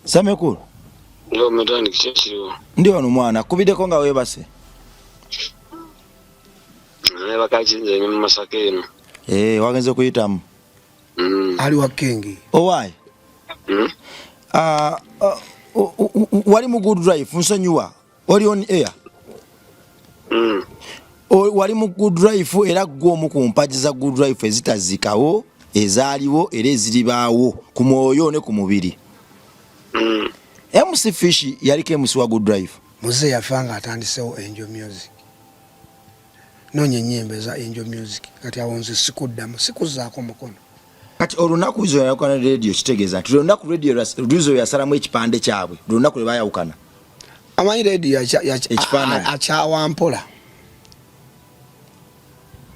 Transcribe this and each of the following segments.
Samekulu. Yo mutani kikiriwo. Ndi wano mwana kubideko nga webase. Naye bakakinze ni mu Masaka eno. Eh, wagenze kuyitamu. Ali wa King. Owai. Ah, wali mu good life nsonyiwa. Oli on air. Wali mu good life era gwe omu ku mpagi za good life ezitazikawo ezaaliwo era eziribaawo ku mwoyo ne ku mubiri. MC Fish yaliko MC wa good life. Muze yafa nga atandisewo Angel Music. Noonya ennyimba eza Angel Music kati awo nze sikuddamu sikuzzaako mukono. Kati olunaku Weasel yayawukana ne radio kitegeeza nti lunaku radio Weasel yasalamu ekipande kyabwe lunaku lwe bayawukana. Amanyi radio akyawa mpola.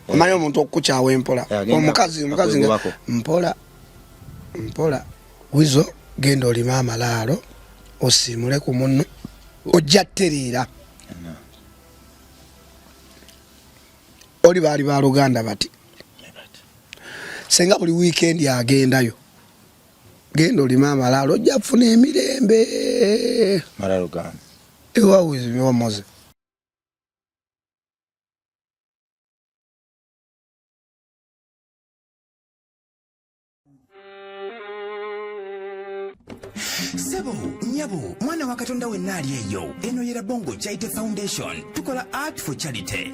Omanyi omuntu okukukyawa empola. Omukazi nga mpola mpola. Weasel genda olime amalaalo osiimule ku munno ojja tereera. Oli baali ba Luganda bati senga buli weekend agendayo genda olime amalaalo ojja kufuna emirembe. Malaalo gani? Ewa Weasel Moze. Sebo, nyabo, mwana wa Katonda wenna ali eyo, eno ye Rabongo Charity Foundation. Tukola art for charity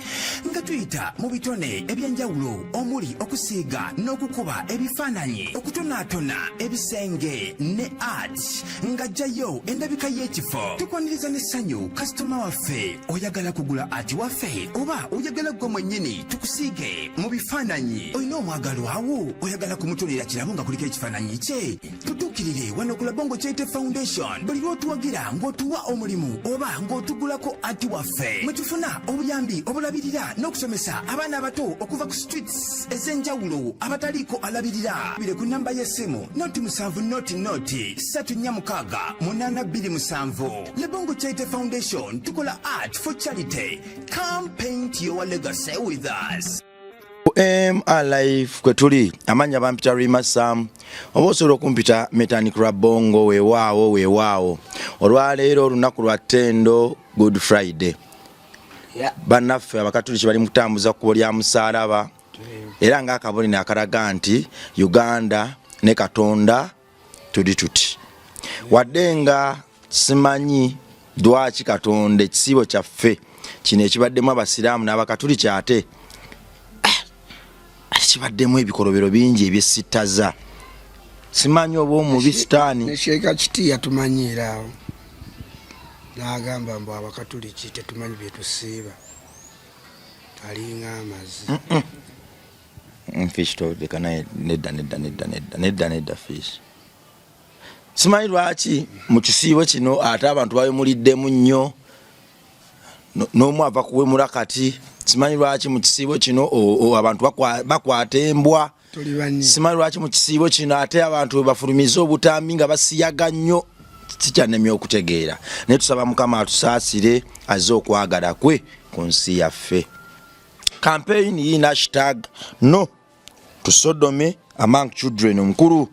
nga tuyita mu bitone ebyenjawulo omuli okusiiga n'okukuba ebifaananyi, okutonaatona ebisenge ne art nga jjayo endabika y'ekifo. Tukwaniriza n'essanyu kasitoma waffe. Oyagala kugula art waffe oba oyagala ggwe mwennyini tukusiige mu bifaananyi? Olina omwagalwawo oyagala kumutonera kirabo nga kuliko ekifaananyi kye? Tutuukirire wano ku Labongo Charity Foundation. Buli lw'otuwagira ng'otuwa omulimu oba ng'otugulako ati waffe, mwe tufuna obuyambi obulabirira n'okusomesa abaana abato okuva ku streets ez'enjawulo abataliiko alabirira. Bire ku namba y'essimu 07 00 346 827. Labongo Charity Foundation, tukola art for charity. Come paint your legacy with us. M Alive kwe tuli, amanya bampita Rima Sam, oba osobola okumpita Metanik Rabongo. Weewaawo weewaawo, olwaleero olunaku lwa ttendo, Good Friday. Bannaffe abakatuliki bali mu kutambuza kkubo lya musaalaba era ng'akabonero akalaga nti Uganda ne Katonda tuli tuti. Wadde nga simanyi lwaki Katonda ekisiibo kyaffe kino ekibaddemu abasiraamu n'abakatuliki ate kibaddemu ebikolobero bingi ebyessittaza, simanyi oba omubi sitaani. Ne Sheikh Kiti yatumanyiira awo n'agamba mbu abakatuliki tetumanyi bye tusiiba, alinga amazzi. Fish toleka naye, nedda nedda nedda nedda nedda nedda Fish. Simanyi lwaki mu kisiibo kino ate abantu bawemuliddemu nnyo, n'omu ava kuwemula kati. Simanyi lwaki mu kisiibo kino abantu bakwata embwa. Simanyi lwaki mu kisiibo kino ate abantu bafulumiza obutambi nga basiyaga nnyo. Kikyanemye okutegeera, naye tusaba Mukama atusaasire azze okwagala kwe ku nsi yaffe. Campaign yina hashtag no to sodomy among children. Omukulu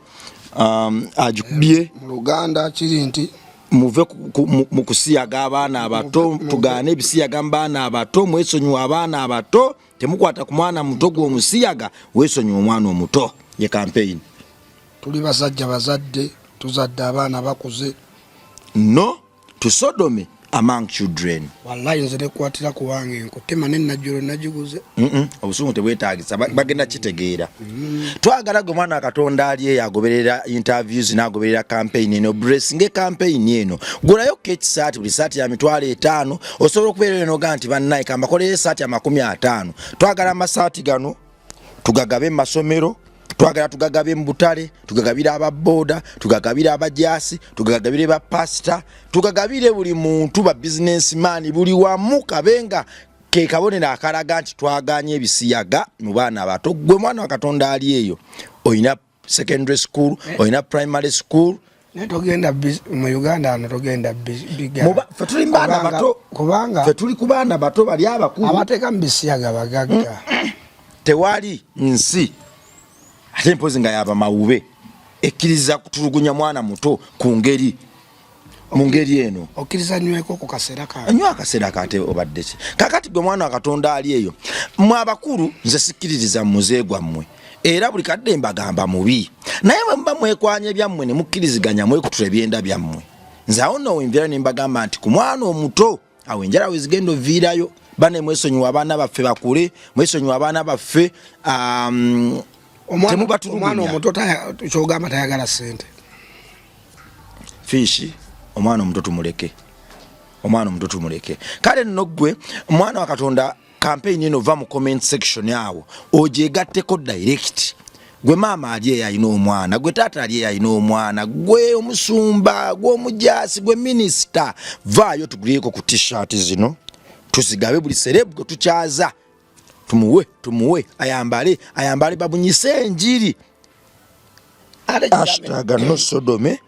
agikubye mu Luganda kiri nti muve mu kusiyaga abaana abato, tugaane ebisiyaga mu baana abato, mwesonyiwe abaana abato, temukwata ku mwana muto gw'omusiyaga, weesonyiwe omwana omuto. Ye campaign. Tuli basajja bazadde, tuzadde abaana bakuze. No to sodomy among children. Wallahi nze nekwatira ku wange nkutema ne najjulo nagiguze. Obusungu tebwetaagisa, bagenda kitegeera. Twagala gwe mwana wa Katonda ali eyo agoberera interviews n'agoberera campaign eno, blessing campaign eno. Gulayo keki saati, buli saati ya 50,000, osobola okubeera eno ga nti bannaye kambakolere esaati ya 50. Twagala amasaati gano tugagabe mu masomero, twagala tugagabe mu butale, tugagabire ababoda, tugagabire abajaasi, tugagabire ba pasita, tugagabire buli muntu, ba businessman, buli wamu, kabenga ke kabonero akalaga nti twaganye ebisiyaga mu baana abato. Gwe mwana wa Katonda ali eyo, olina secondary school, olina primary school. Naye togenda mu Uganda ano togenda Ffe tuli baana bato, kubanga ffe tuli ku baana bato, bali abakulu abateeka mu bisiyaga bagagga. Tewali nsi ate mpozi nga yaba mawube ekkiriza kutulugunya mwana muto ku ngeri. Mu ngeri eno okkiriza nyweko ku kaseera kange? Nywa akaseera kate obadde ki? Kakati gwe mwana wa Katonda ali eyo, mwe abakulu, nze sikkiririza mu muze gwammwe, era buli kadde mbagamba mubi, naye bwe muba mwekwanya ebyammwe ne mukkiriziganya, mwekutula ebyenda byammwe, nze awo nno wenvirayo ne mbagamba nti ku mwana omuto awo enjala we zigenda oviirayo. Bane, mwesonyiwa abaana baffe bakule, mwesonyiwa abaana baffe. Omwana Temubatulugunya. omuto kyogamba tayagala sente? Fiishi, omwana omuto tumuleke, omwana omuto tumuleke. Kale nno ggwe mwana wa Katonda, campaign eno, va mu comment section awo ogyegatteko direct. Gwe maama ali eyo alina omwana, gwe taata ali eyo alina omwana, gwe omusumba, gwe omujaasi, gwe minisita, vaayo tugulireko ku T-shirt zino, tuzigabe buli celeb gwe tukyaza, tumuwe, tumuwe ayambale, ayambale, babunyise enjiri. Ate #NoSodomy.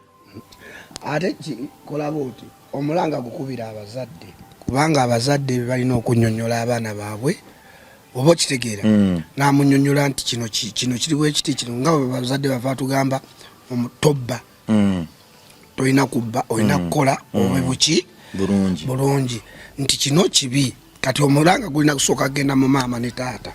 Ate kolaba oti omulanga gukubira abazadde, kubanga abazadde balina okunyonyola abaana baabwe, oba okitegeera? Namunyonyola nti kino kino kiri bwekiti, kino nga bwe bazadde bava tugamba tobba, tolina kubba, olina kukola obe buki? Bulungi. Bulungi, nti kino kibi. Kati omulanga gulina kusooka kugenda mu maama ne taata.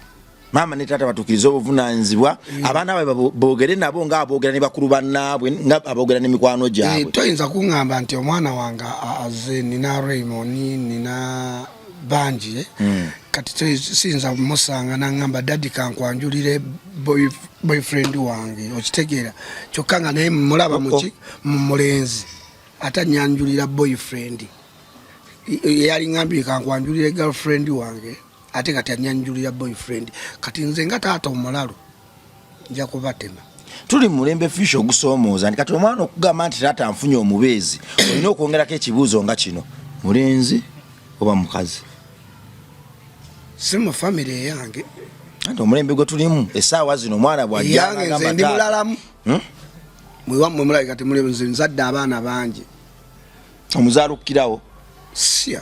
Maama ne taata batuukirize obuvunanyizibwa, abaana baabwe boogere nabo nga aboogera ne bakulu bannaabwe, nga aboogera ne mikwano gyabwe. Toyinza kuŋŋamba nti omwana wange aze, nina Raymond, nina bangi, eh? Kati siyinza musanga naŋŋamba, "Daddy, kankwanjulire boyfriend wange," okitegeera? Kyokka nga naye mulaba muki, mu mulenzi, ate anyanjulira boyfriend. Eyali ŋŋambye kankwanjulire girlfriend wange, ate kati anyanjulira boyfriend. Kati nze nga taata omulalu nja kubatema. Tuli mu mulembe, Fish, ogusoomooza nti kati omwana okugamba nti, "Taata, nfunye omubeezi," olina okwongerako ekibuuzo nga kino: mulenzi oba mukazi? Si mu famire eyange. Anti omulembe gwe tulimu essaawa zino, omwana bw'ajja Eyange nze n'agamba, ndi "Taata," mulalamu. Mwewammwe mulabika temuli. Nze nzadde abaana bangi. Omuzaalukirawo? Sya.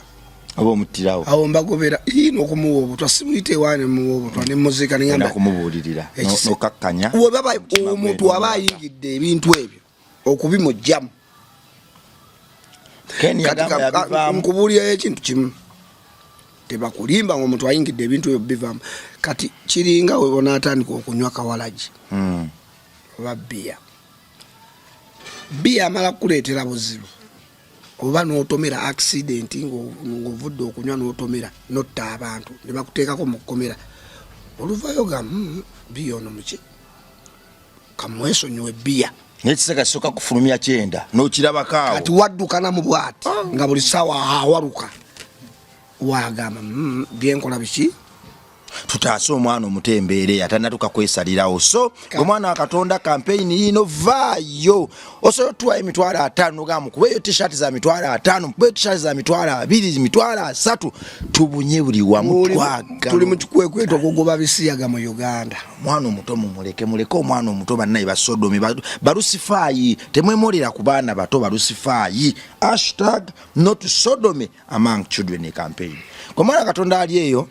Oba omuttirawo? Awo mbagobera ii n'okumuwa obutwa, simuyita ewange nemuwa obutwa nemuzika. Olina Nengamba kumubuulirira nokakkanya. Webaba omuntu aba ayingidde ebintu ebyo okubimugjamu. Ken Kati yagamba yabivaamu. Nkubuulirayo ekintu kimu, tebakulimba nga omuntu ayingidde ebintu ebyo bivaamu. Kati kiringa we bonaatandika okunywa kawalagi oba bbiya. Bbiya amala kukuleetera buzibu, oba n'otomera, accident, ng'ovudde okunywa n'otomera n'otta abantu ne bakuteekako mu kkomera. Oluvayo ga bbiya ono muki, kamwesonyiwe bbiya." Naye ekiseka kisooka kufulumya kyenda n'okirabako awo. Kati waddukana mu bwati nga buli ssaawa awaluka, wagamba, byenkola biki?" Tutaase omwana omuto embeera eyo atanatuka kwesalirawo. So omwana wa Katonda, campaign yino, vaayo. Osobola otuwayo 50,000 nogamba, "Mukubeeyo T-shirt za 50,000, mukubeeyo T-shirt za 20,000, 30,000," tubunye buli wamu. Twagala Tuli mu kikwekweto okugoba bisiyaga mu Uganda. Omwana omuto mumuleke, muleke omwana omuto. Bannaye, basodomi, balusifaayi, temwemolera ku baana bato balusifaayi. #NotSodomy among children campaign. Omwana Katonda ali eyo,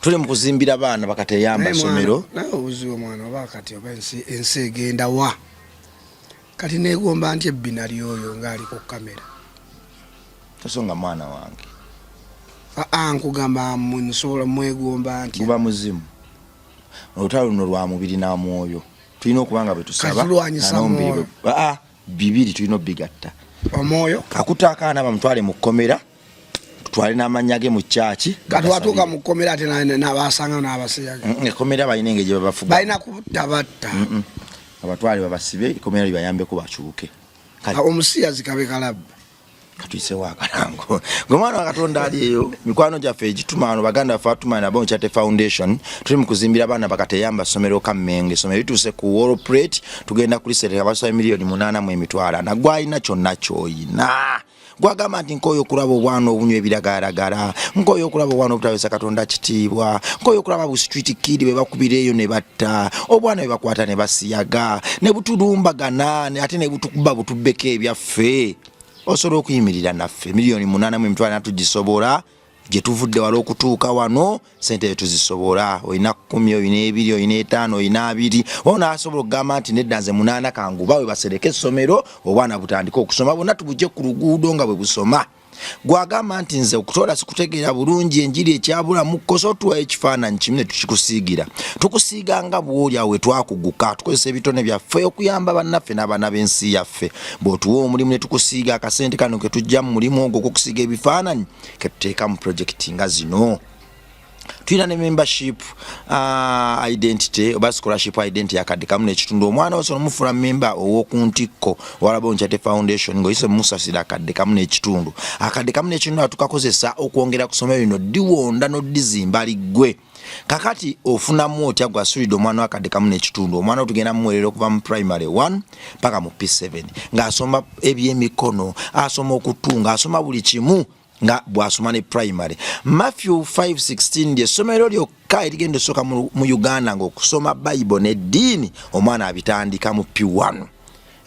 tuli mu kuzimbira baana bakateyamba Naye somero. Naye obuzibu omwana oba kati oba ensi egenda wa? Kati negomba nti ebbina lyoyo ng'ali ku kamera. Tosonga mwana wange. Aa, nkugamba nsobola mwegomba nti. Guba muzimu. Olutalo luno lwa mubiri na mwoyo, tulina okuba nga bwe tusaba. Kati tulwanyisa n'omubiri mwoyo. Aa, bibiri tulina obigatta. Omwoyo. Akuta akaana bamutwale mu kkomera, tutwale n'amannya ge mu kyaki. Kati watuuka mu kkomera ate nabasanga n'abasiyaga. Ekkomera balina engeri gye babafuga. Balina kutta batta. Abatwale babasibe, ekkomera libayambeko bakyuke. Kale. Omusiyazi kabe kalabba. Katuyisewo akalango. Gwe mwana wa Katonda ali eyo, mikwano gyaffe egituma wano, baganda baffe batuma nabo, Charity Foundation, tuli mu kuzimbira abaana bakateyamba ssomero Kammenge. Essomero lituuse ku wall plate, tugenda kulisereka. Basaba 840,000. Gwalina kyonna kyoyina, gwagamba nti, "Nkooyo okulaba obwana obunywa ebiragalalagala, nkooyo okulaba obwana obutawesa Katonda kitiibwa, nkooyo okulaba bu street kid bwe bakubira eyo ne batta obwana, bwe bakwata ne basiyaga ne butulumbagana ate ne butukuba butubbeko ebyaffe," osobola okuyimirira naffe. 840,000 tugisobola. Gye tuvudde wala okutuuka wano, sente tuzisobola. Olina 10, olina 2, olina 5, olina 20, oba naasobola okugamba nti nedda, nze 8 kanguba we basereke essomero, obwana butandike okusoma, bwonna tubujje ku luguudo nga bwe busoma. Gwagamba nti nze okutoola sikutegeera bulungi enjiri ekyabulamu kkosa, otuwa ekifaananyi kimu ne tukikusiigira. Tukusiiga nga bw'oli awo we twakuguka. Tukozesa ebitone byaffe okuyamba bannaffe n'abaana b'ensi yaffe. Bw'otuwa omulimu ne tukusiiga, akasente kano ke tujja mu mulimu ogwo ogw'okusiiga ebifaananyi ke tuteeka mu projekiti nga zino. Tulina ne membership identity oba scholarship identity yakadde kamu n'ekitundu. Omwana wose omufuula member ow'oku ntikko owalaba Charity Foundation ng'oyise mumusasira akadde kamu n'ekitundu. Akadde kamu n'ekitundu atukakozesa okwongera ku ssomero lino, ddiwonda n'oddizimba liggwe. Kakati ofunamu otya gwasulidde omwana w'akadde kamu n'ekitundu? Omwana wo tugenda mumuwerera okuva mu primary 1 paka mu P7 ng'asoma ebyemikono, asoma okutunga, asoma buli kimu nga bw'asoma ne primary. Matthew 5:16 lyessomero lyokka erigenda osooka mu Uganda ng'okusoma Bible n'eddiini omwana abitandika mu P1,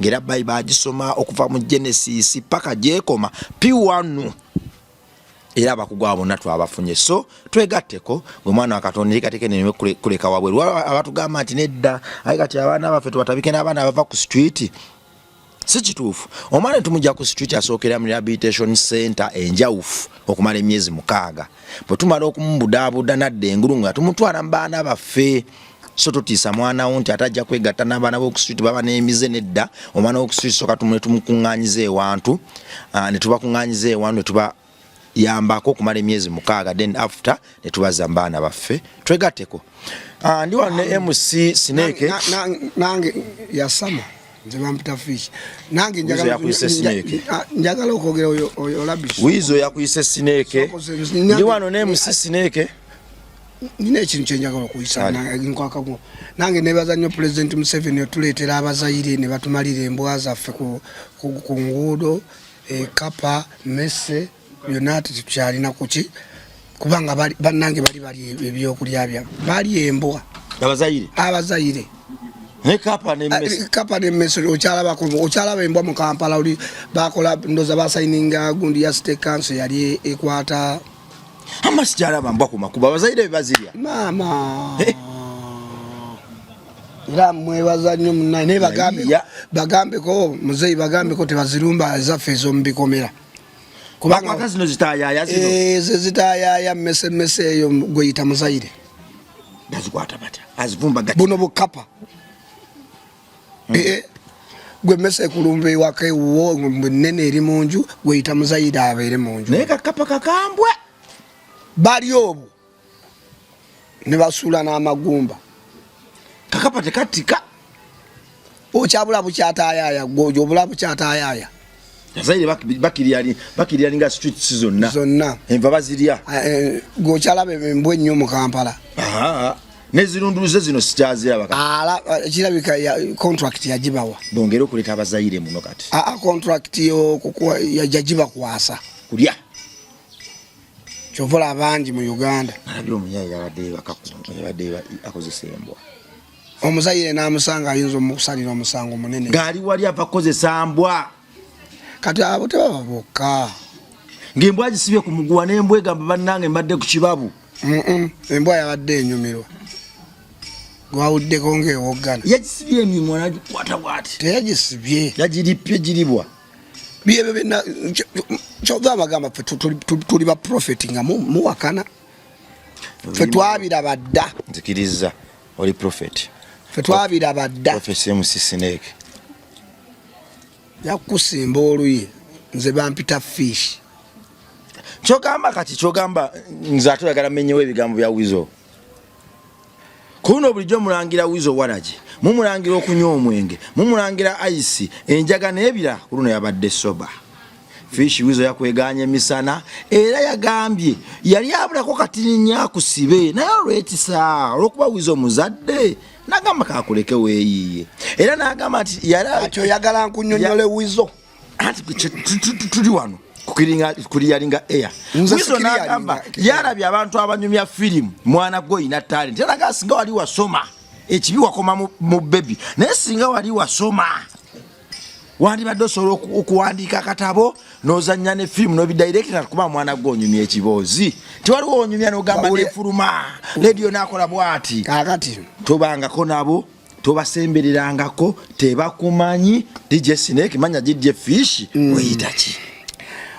ng'era Bible agisoma okuva mu Genesis paka gyekoma P1. Era abakugu abo bonna twabafunye, so twegatteko gwe mwana wa Katonda erikateeke nereme kuleka wabweru. Abatugamba nti nedda, aye kati abaana baffe tubatabike n'abaana abava ku street, si kituufu. Omwana tumujja ku street asookera mu rehabilitation center enjawufu okumala emyezi 6. Bwe tumala okumubudaabuda nadda engulu nga tumutwala mu baana baffe. So totiisa mwana wo nti ate ajja kwegatta n'abaana b'oku street, baba n'emize. Nedda, omwana w'oku street soka tumule tumukuŋŋaanyiza ewantu, ne tubakuŋŋaanyiza ewantu ne tubayambako okumala emyezi 6, then after ne tubaza mu baana baffe. Twegatteko. Ndi wano ne MC Snake. Nange yasama, nze bampita Fish. Nange Wizo yakuyise Snake. Njagala okwogera oyo Labish. Wizo yakuyise Snake. Ndi wano ne MC Snake. Nina ekintu kyenjagala okuyisa nkwakago. Nange nebaza nnyo President Museveni otuleetera abazayire ne batumalira embwa zaffe ku nguudo, ekapa mese byonna tetukyalina kuki, kubanga bannange bali bali ebyokulya bya bali embwa. Abazayire. Abazayire. Ne kapa n'emmese. Kapa n'emmese. Okyalaba embwa mu Kampala oli bakola ndoza basayininga gundi ya State Council yali ekwata. Ama sikyalaba mbwa ku makubo, abazayire bebazirya. Maama. Era mwebaza nnyo munnaye, naye bagambeko muzeeyi, bagambeko tebazirumba ezaffe ez'omu bikomera. Kubanga zino zitayaaya zino. Ezo zitayaaya mmese mmese eyo gweyita muzayire. Bazikwata batya? Azivumba gati. Buno bukapa. Gwe mmese ekulumba ewaka ewuwo nene eri mu nju, gweyita muzayire abeere mu nju. Naye kakapa kakambwe. Bali obwo ne basuula n'amagumba. Kakapa tekatika. Okyabula bukyatayaaya, gwe obula bukyatayaaya. Azaire bakirya nga streets zonna. Zonna. Enva bazirya. Gwe okyalaba embwa ennyo mu Kampala. Nezirunduluze zino sikyaziraba kati. Kirabika contract yagibawa. Bongere okuleeta abazayire muno kati. Contract y'okukuwa yagibakwasa. Kulya. Kyova olaba bangi mu Uganda. Alabye omuyaye yabadde yebaka ku, yabadde akozesa embwa. Omuzayire n'amusanga ayinza omukusalira omusango munene. Ng'ali wali ava kukozesa mbwa. Kati abo tebaba bokka. Ng'embwa agisibye ku muguwa n'embwa egamba bannange mbadde ku kibabu. Embwa yabadde enyumirwa. Gwawuddeko ng'ewoggana. Yagisibye emimwa n'agikwata bw'ati. Teyagisibye. Yagiripye giribwa. Byebyo byonna, kyova abagamba ffe tuli ba prophet nga muwakana. Ffe twabiraba dda. Nzikiriza oli prophet. Ffe twabiraba dda. Prophet MC Snake. Yakusimba oluyi, nze bampita Fish. Kyogamba kati, kyogamba nze ate oyagala menyewo ebigambo bya Wizo. Kuno bulijjo mulangira Wizo waragi, mumulangira okunywa omwenge, mumulangira ice, enjaga n'ebira, ku luno yabadde soba. Fish Wizo yakweganye emisana era yagambye yali abulako katini nnyo akusibe, naye olw'ekisa olw'okuba Wizo muzadde n'agamba kakuleke weeyiiye, era n'agamba nti yali Ati oyagala nkunnyonnyole Wizo? Anti tuli wano kuliyalinga air. Nze Wizo sikiriyalinga n'agamba air. yalabye abantu abanyumya firimu, mwana gwe olina talent, era nga singa wali wasoma ekibi wakoma mu baby, naye singa wali wasoma. Wandibadde osobola okuwandiika akatabo n'ozannya ne firimu n'obidirecta, kuba mwana gwe onyumya ekiboozi, tewaliwo onyumya n'ogamba nefuluma lediyo n'akola bwati. Kakati tobangako nabo, tobasembererangako, tebakumanyi. DJ Snake manya DJ Fish. Weyita ki?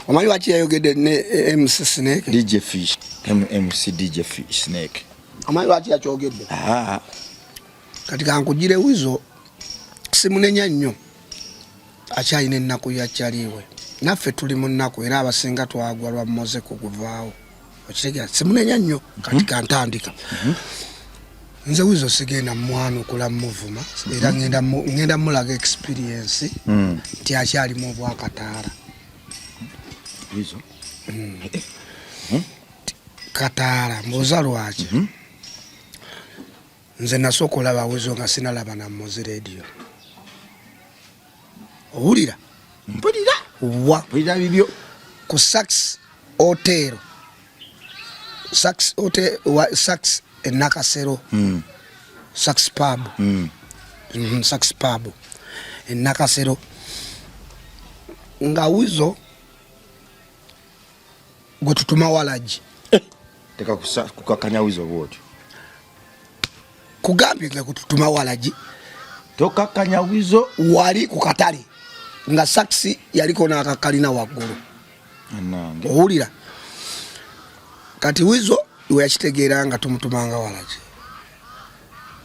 Omanyi lwaki yayogedde ne MC Snake? DJ Fish, MC DJ Fish Snake. Omanyi lwaki yakyogedde? Kati kankugire, Wizo simunenya nnyo, akyalina ennaku ya kyaliwe. Naffe tuli mu nnaku, era abasinga twagwa lwa Moze kuguvaawo, okitegera? Simunenya nnyo. Kati kantandika nze Wizo sigenda mwanukula muvuma, era ngenda mulaga experience nti akyalimu obwakataala. Wizo. Kataala, mbuuza lwaki. Nze nasooka olaba Wizo nga sinalaba na Moze Radio, owulira? Mpulira. Wa? Mpulira bibyo. Ku Sax Hotel, Sax Hotel wa Sax e Nakasero. Sax Pub. Sax Pub e Nakasero, nga Wizo gwe tutuma walagi. Teka kukakanya Wizo bwotyo. Kugambye nga gwe tutuma walagi. Tokakanya Wizo. Wali ku katale nga Sax yaliko n'akakalina waggulu. Nange. Owulira? Kati Wizo we yakitegeera nga tumutumanga walagi,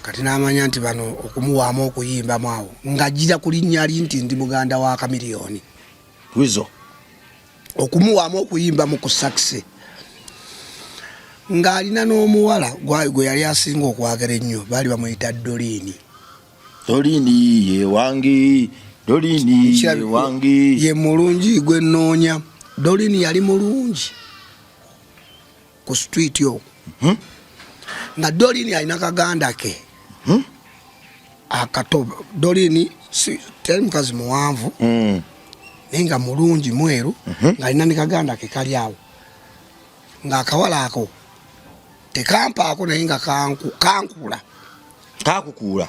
kati n'amanya nti bano okumuwaamu okuyimbamu awo ng'ajjira ku linnya li nti ndi muganda wa Kamiliyoni. Wizo. Okumuwaamu okuyimbamu ku Sax, ng'alina n'omuwala gwe yali asinga okwagala ennyo, baali bamuyita Dolini. Dolini ye wange, Dolini ye wange. Ye mulungi gwe nnoonya. Dolini yali mulungi ku street okwo. Nga Dolini alina kaganda ke akato. Dolini teyali mukazi muwanvu, naye nga mulungi, mweru, ng'alina ne kaganda ke kali awo, ng'akawala ako tekampaako, naye nga kankula. Kakukuula.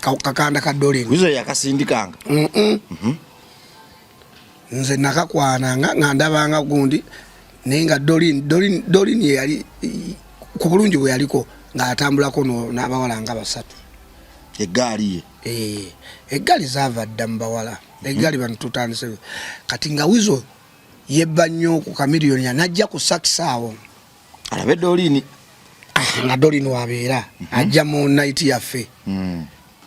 Kakanda ka Dolini. Wizo yakasindikanga. Nze nakakwananga nga ndabanga gundi, naye nga Dolini yeyali ku bulungi bwe yaliko, ng'atambulako n'abawala nga basatu. Eggaali ye. Eh, eggaali zaava dda mu bawala, eggaali bano tutandise. Kati nga Wizo yebba nnyo ku Kamiliyoni, najja ku Sax awo. Alabe Dolini. Ah, nga Dolini wabeera, ajja mu night yaffe.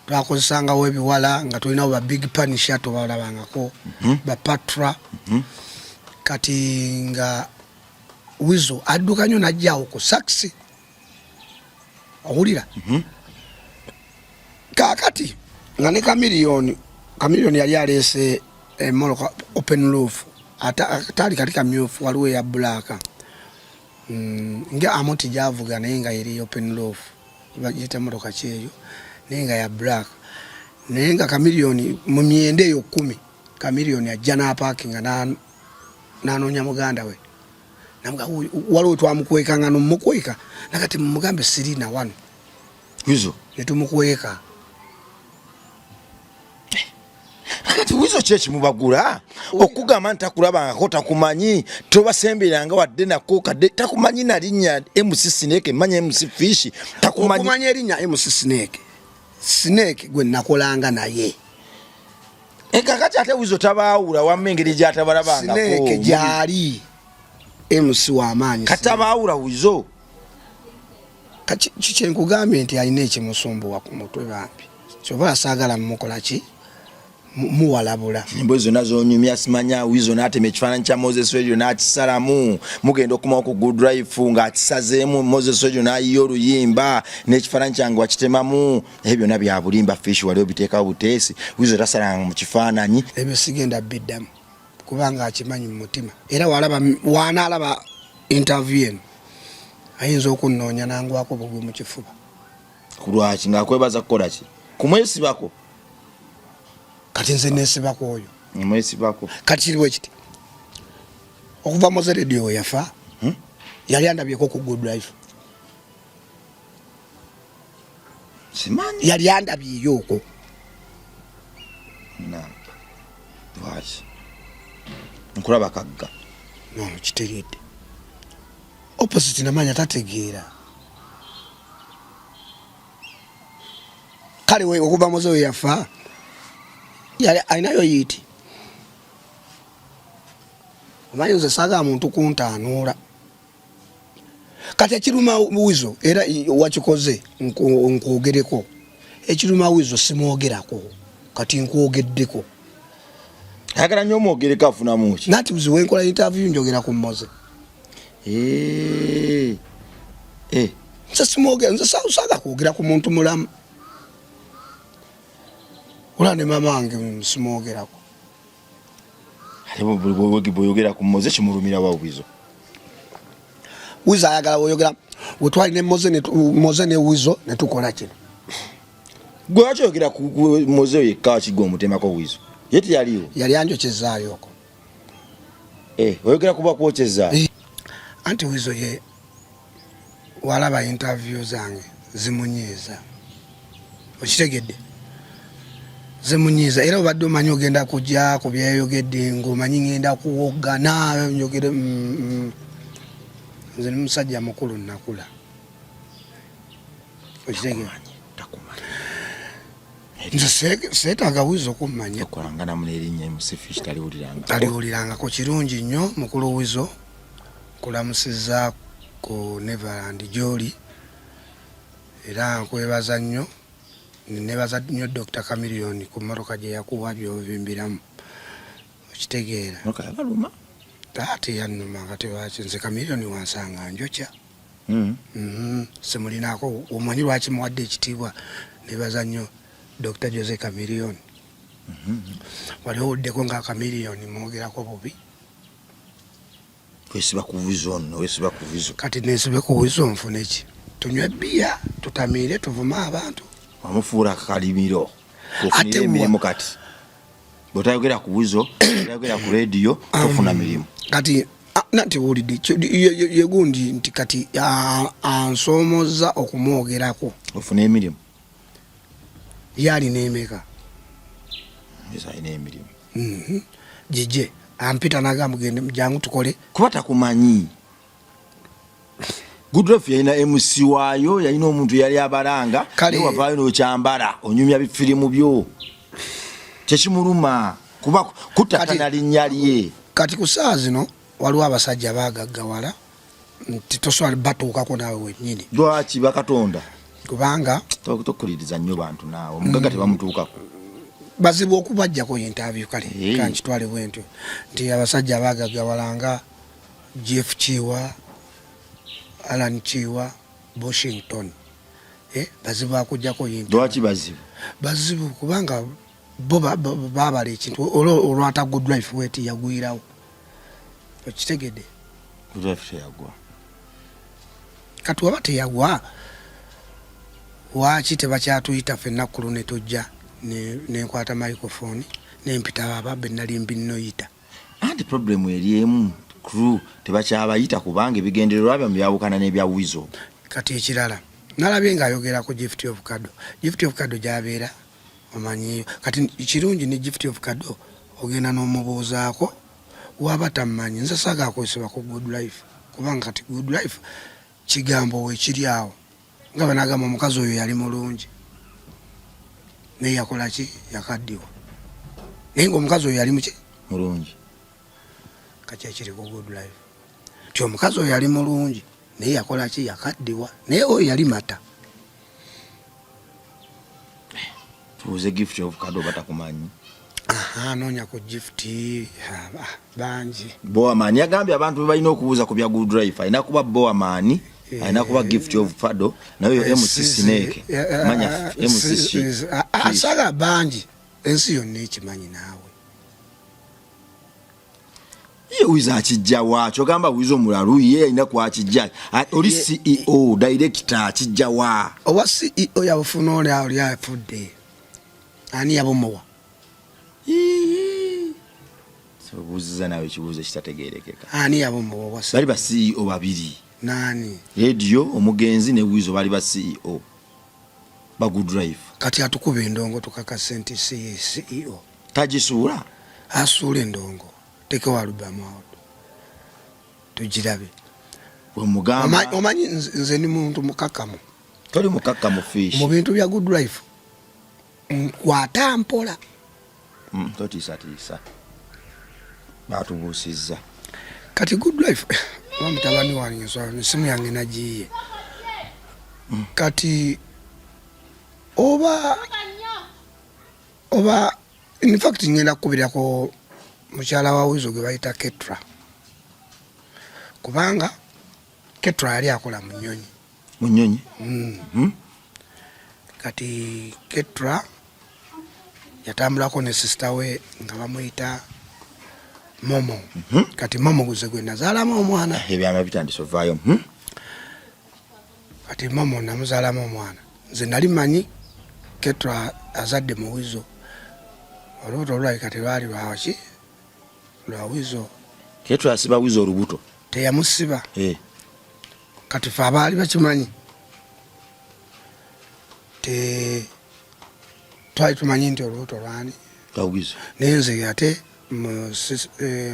Twakozesangawo ebiwala nga tulinawo ba Big Punisher, tobalabangako, ba Patra. Kati nga Wizo adduka nnyo najjaawo ku Sax, owulira? Kaakati nga ne Kamiliyoni, Kamiliyoni yali aleese emmotoka open roof, ate ataali kali kamyufu, waliwo eya black, nga Amooti gyavuga, naye nga eri open roof, bagiyita motoka kyeyo, naye nga ya black. Naye nga Kamiliyoni mu myenda eyo 10, Kamiliyoni ajja n'apaakinga n'anoonya muganda we. Namuga, waliwo twamukwekanga nomukweka, nakati mumugambe sirina wano. Wizo. Netumukweka. Kati Wizo ki ekimubagula okugamba nti takulabangako, takumanyi, tobasemberanga wadde nako kadde, takumanyi na linnya MC Snake, manya MC Fish, takumanyi. Okumanya erinnya MC Snake, Snake gwe nakolanga naye. Kakati ate Wizo tabaawula, wamma engeri gyatabalabangako. Snake gyali MC w'amaanyi. Katabaawula Wizo. Kyenkugambye nti alina ekimusumbuwa ku mutwe bambi, kyova saagala mumukola ki, muwalabula. Emboozi zonna zonyumya, simanya Wizo n'atema ekifaananyi kya Moses Radio n'akisalamu, mugenda okumawo ku Good Life ng'akisazeemu, Moses Radio n'ayiya oluyimba n'ekifaananyi kyange wakitemamu. Ebyo byonna bya bulimba, Fish, wali obiteekawo buteesi. Wizo tasalanga mu kifaananyi. Ebyo sigenda biddamu kubanga akimanyi mu mutima, era walaba wanaalaba interview eno ayinza okunnoonya nangwako bugwi mu kifuba. Kulwaki? Ng'akwebaza kukola ki? Kumwesibako? Kati nze nesibako oyo? Mwesibako. Kati kiriwo kiti, okuva Moze Radio we yafa, yali andabyeko ku Good Life? Simanyi. Yali andabyeyo okwo? Na. Lwaki nkulaba kagga? No, kitegedde. Opposite namanya tategeera. Kale we okuva muze we yafa yali alinayo yiiti. Omanyi nze saagala muntu kuntaanuula. Kati ekiruma Wizo era wakikoze nkwogereko. Ekiruma Wizo simwogerako kati nkwogeddeko. Ayagala nnyo omwogereko afunamu ki? Nati buzi wenkola interview njogera ku Moze. Eh. Eh. Nze simwogera, nze saaga kwogera ku muntu mulamu. Olaba ne maama wange simwogerako. Ate bw'oyogera ku Moze kimulumira wa Wizo? Wizo ayagala woyogera wetwali ne Moze ne Moze ne Wizo ne tukola kino. Gwe lwaki oyogera ku Moze yekka ki gwe omutemako Wizo? Ye teyaliiwo. Yali anjokyezaayo okwo. Eh, oyogera kuba kwokyeza. Eh, anti Wizo ye walaba interview zange zimunyiiza. Okitegedde? Zimunyiiza era obadde omanyi ogenda kujja ku byeyayogedde ng'omanyi ngenda kuwoggana njogere Nze ni musajja mukulu nakula. Okitegedde? Nze seetaaga Wizo kummanya. Okolanganamu n'erinnya MC Fish taliwulirangako. Taliwulirangako. Kirungi nnyo mukulu Wizo, nkulamusizza ku Neverland gy'oli era nkwebaza nnyo. Nebaza nnyo Dokita Chameleone ku mmotoka gye yakuwa gy'ovimbiramu. Okitegeera? Mmotoka yabaluma? Ate yannuma kati lwaki nze Chameleone wansanga njokya. Simulinako omanyi lwaki muwadde ekitiibwa. Nebaza nnyo Dokita Jose Chameleone. Wali owuddeko nga Chameleone mwogerako bubi? Wesiba ku Wizo nno, wesiba ku Wizo. Kati nesibe ku Wizo nfune ki? Tunywe bbiya, tutamiire, tuvume abantu. Wamufuula akalimiro. Ofunire emirimu kati. Bw'otayogera ku Wizo, bw'otayogera ku leediyo, tofuna mirimu. Kati nati wulidde ye gundi nti kati ansoomoza okumwogerako. Ofune emirimu. Ye alina emeka? Yes, alina emirimu. Gije ampita nagamba gende jangu tukole. Kuba takumanyi. Goodluck yalina MC waayo, yalina omuntu yali abalanga, naye wavaayo n'okyambala, onyumya bifirimu byo. Tekimuluma kuba kutakana linnya lye. Kati ku ssaawa zino waliwo abasajja baagaggawala nti tosobola batuukako naawe wennyini. Lwaki bakatonda? Kubanga tokuliriza nnyo bantu naawe, omugagga tebamutuukako. Bazibu okubajjako interview kale kankitwale bwentyo nti abasajja baagaggawala nga Jeff Kiwa, Alan Kiwa, Washington. Bazibu akujjako interview. Lwaki bazibu? Bazibu kubanga bo babala ekintu olwata Good Life weti yagwirawo. Okitegedde? Good Life teyagwa. Kati waba teyagwa waaki tebakyatuyita ffenna kkulu ne tujja nenkwata microphone nempita aba be nali mbinnoyita. Anti problem eri emu, crew tebakyabayita kubanga ebigendererwa byammwe byawukana n'ebya Weasel. Kati ekirala nalabye ng'ayogera ku Gift of Kado. Gift of Kado gy'abeera omanyiiyo. Kati kirungi ne Gift of Kado ogenda n'omubuuzaako waba tammanyi. Nze saagala kwesiba ku Good Life kubanga kati Good Life kigambo weekiri awo nga banagamba omukazi oyo yali mulungi naye yakola ki, yakaddiwa, naye ng'omukazi oyo yali muki mulungi. Kati ekiri ku Good Life nti omukazi oyo yali mulungi naye yakola ki, yakaddiwa, naye oyo yali mata. Tubuuze Gift of Kado batakumanyi. Aha, noonya ku Gift bangi. Bowerman yagambye abantu balina okubuuza ku bya Good Life, alina kuba Bowerman, alina kuba Gift of Fado, naye oyo MC Snake. Manya MC Snake. Asaga bangi, ensi yonna ekimanyi naawe. Ye Wizo akijja wa? Kyogamba Wizo mulalu, ye alina kwakijja. Oli CEO, director akijja wa? Owa CEO yabufuna oli ali afudde. Ani yabumuwa? Obuuziza naawe ekibuuzo ekitategeerekeka. Ani yabumuwa owa CEO? Bali ba CEO babiri. Nani? Radio omugenzi ne Wizo bali ba CEO ba Good Life. Kati atukuba endongo tukakase nti CEO. Tagisuula? Asuula endongo tekewo alubamu awo tugirabe. Wemugamba Omanyi nze ndi muntu mukakkamu. Toli mukakkamu Fish. Mu bintu bya good life nkwata mpola. Totiisatiisa, batubuusizza. Kati good life oba mutabani wange essimu yange nagiyiye. Kati oba oba in fact ngenda kukubirako mukyala wa Wizo gwe bayita Ketra, kubanga Ketra yali akola mu nnyonyi. Mu nnyonyi? Kati Ketra yatambulako ne sisita we nga bamuyita Momo. Kati Momo guze gwe nazaalamu omwana. Ebyama bitandise ovaayo. Kati Momo namuzaalamu omwana. Nze nali manyi Ketra azadde mu Wizo. Olubuto olulabika telwali lwaki, lwa Wizo. Ketra yasiba Wizo olubuto? Teyamusiba. Kati fe abaali bakimanyi te twali tumanyi nti olubuto lwani? Lwa Wizo. Naye nze ate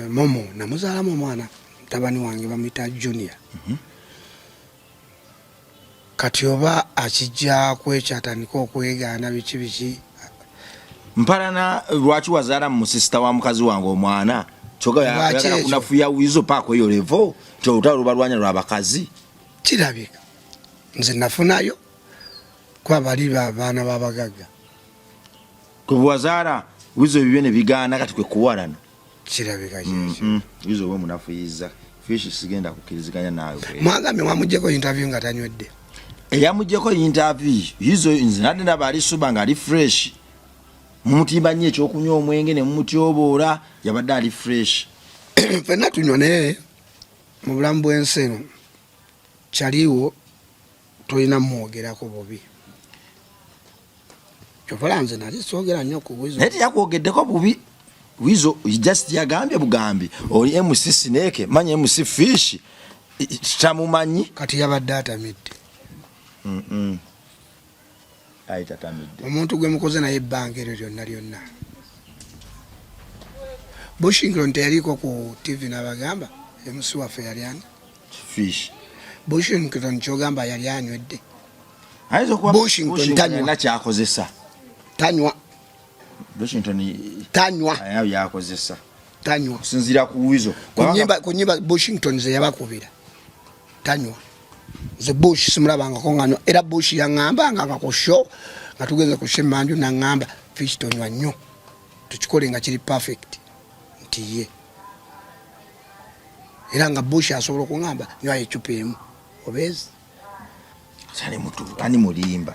Momo namuzaalamu omwana, mutabani wange bamuyita Junior. Kati oba akijja kwekyo atandike okwegaana biki biki. Mpalana lwaki wazaala mu sisita wa mukazi wange omwana? Kyoka yagala kunafuya Wizo paako eyo levo nti olutalo lubalwanya lwa bakazi. Kirabika nze nafunayo kuba bali baana b'abagagga. Kwe wazaala Wizo ebibyo ne bigaana kati kwe kuwalana. Kirabika kyekyo. Wizo oba omunafuyiza Fish, sigenda kukkiriziganya naawe. Mwagambye mwamuggyeko interview nga tanywedde. Eyamuggyeko interview Wizo nze nadde ndaba ali sober nga ali fresh. Mumutimba nnyo ekyokunywa omwenge ne mumutyoboola, yabadde ali fresh. Ffenna tunywa, naye mu bulamu bw'ensi eno kyaliwo tolina mwogerako bubi. Kyova nze nali soogera nnyo ku Wizo. Naye teyakwogeddeko bubi Wizo, just yagambye bugambi oli MC Snake, manya MC Fish tamumanyi. Kati yabadde atamidde. Ayi tatamidde. Omuntu gwe mukoze naye ebbanga eryo lyonna lyonna. Bushington teyaliko ku TV n'abagamba MC waffe yali ani? Fish. Bushington kyogamba yali anywedde. Ayinza okuba Bushington tanywa. Kyakozesa. Tanywa. Bushington tanywa. Alina byakozesa. Tanywa. Okusinziira ku Wizo. Ku nyimba Bushington ze yabakubira. Tanywa. Nze Bush simulabangako nganywa. Era Bush yaŋŋamba nga ku show nga tugenze ku show emmanju n'aŋŋamba Fish tonywa nnyo. Tukikole nga kiri perfect. Nti ye. Era nga Bush asobola okuŋŋamba nywayo eccupa emu. Obeezi. Sani mutu, ani mulimba?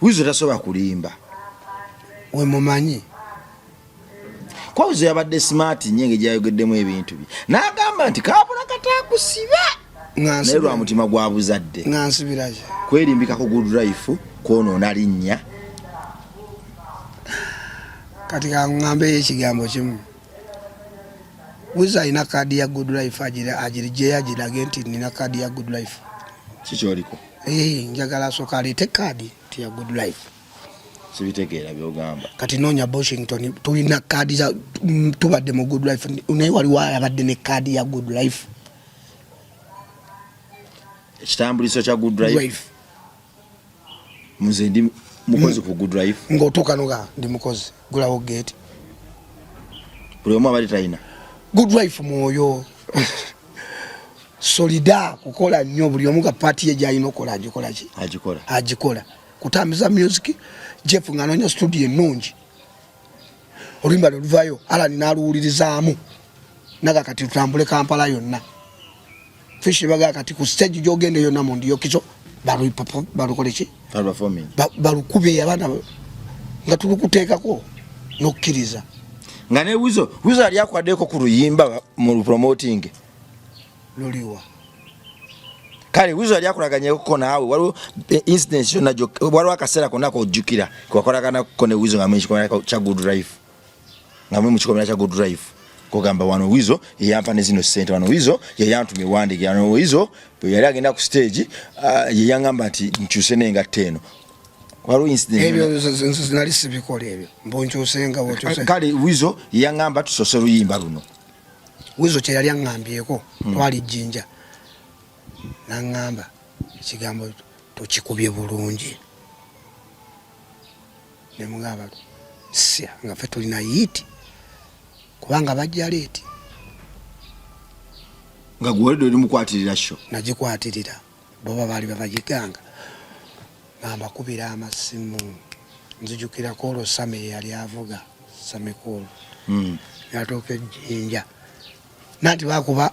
Wizo tasobola kulimba. We mumanyi. Kwa Wizo yabadde smart nnyo engeri gyayogeddemu ebintu bye. N'agamba nti kaabula katakusiba. Naye lwa mutima gwa buzadde. Nga nsibira ki? Kwerimbikako good life kwonoona linnya. Kati kaŋŋambeyo ekigambo kimu. Wizo alina kaadi ya good life agiriggyeyo agirage nti nina kaadi ya good life. Kiki oliko? Njagala asooka aleete kaadi nti ya good life. Sibitegeera by'ogamba. Kati noonya Washington tulina kaadi za tubadde mu good life naye waliwo abadde ne kaadi ya good life. Ekitambuliso kya good life. Nze ndi mukozi ku good life. Ng'otuuka noga ndi mukozi gulawo gate. Buli omu abadde talina. Good life mwoyo. Solida kukola nnyo buli omu nga paati ye gy'alina okukola agikola ki? Agikola. Agikola. Kutambuza music Jeff ng'anoonya studio ennungi. Oluyimba lwe luvaayo Alan n'aluwulirizaamu. Naga kati tutambule Kampala yonna. Fish baga kati ku stage gy'ogenda yonna mu ndiyokizo balukole ki? Balukube abaana nga tulukuteekako n'okkiriza. Nga ne Wizo, Wizo yali akwaddeko ku luyimba mu promoting. Luliwa. Kale Wizo yali akolaganyeko naawe, waliwo incident yonna, waliwo akaseera konna k'ojjukira kewakolagana ne Wizo nga mwe kikomera kya good life. Nga mwe mu kikomera kya good life. Kugamba wano Wizo yeyampa ne zino ssente, wano Wizo yeyantumye wandiike, wano Wizo bwe yali agenda ku stage, yeyaŋŋamba nti nkyuse n'engatto eno. Waliwo incident Ebyo nze nali sibikola ebyo, mbunkyusenga bwokyuse. Kale Wizo yaŋŋamba tusose luyimba luno. Wizo kye yali aŋŋambyeko, twali Jjinja, naŋŋamba ekigambo tokikubye bulungi, nemugamba sya nga ffe tulina hit kubanga bajja late. Nga gwe oli mukwatirira show? Nagikwatirira, boba baali babagiganga nga mbakubira amasimu. Nzijukirako olwo Same yali avuga Samekulu, yatuuka ejjinja nanti bakuba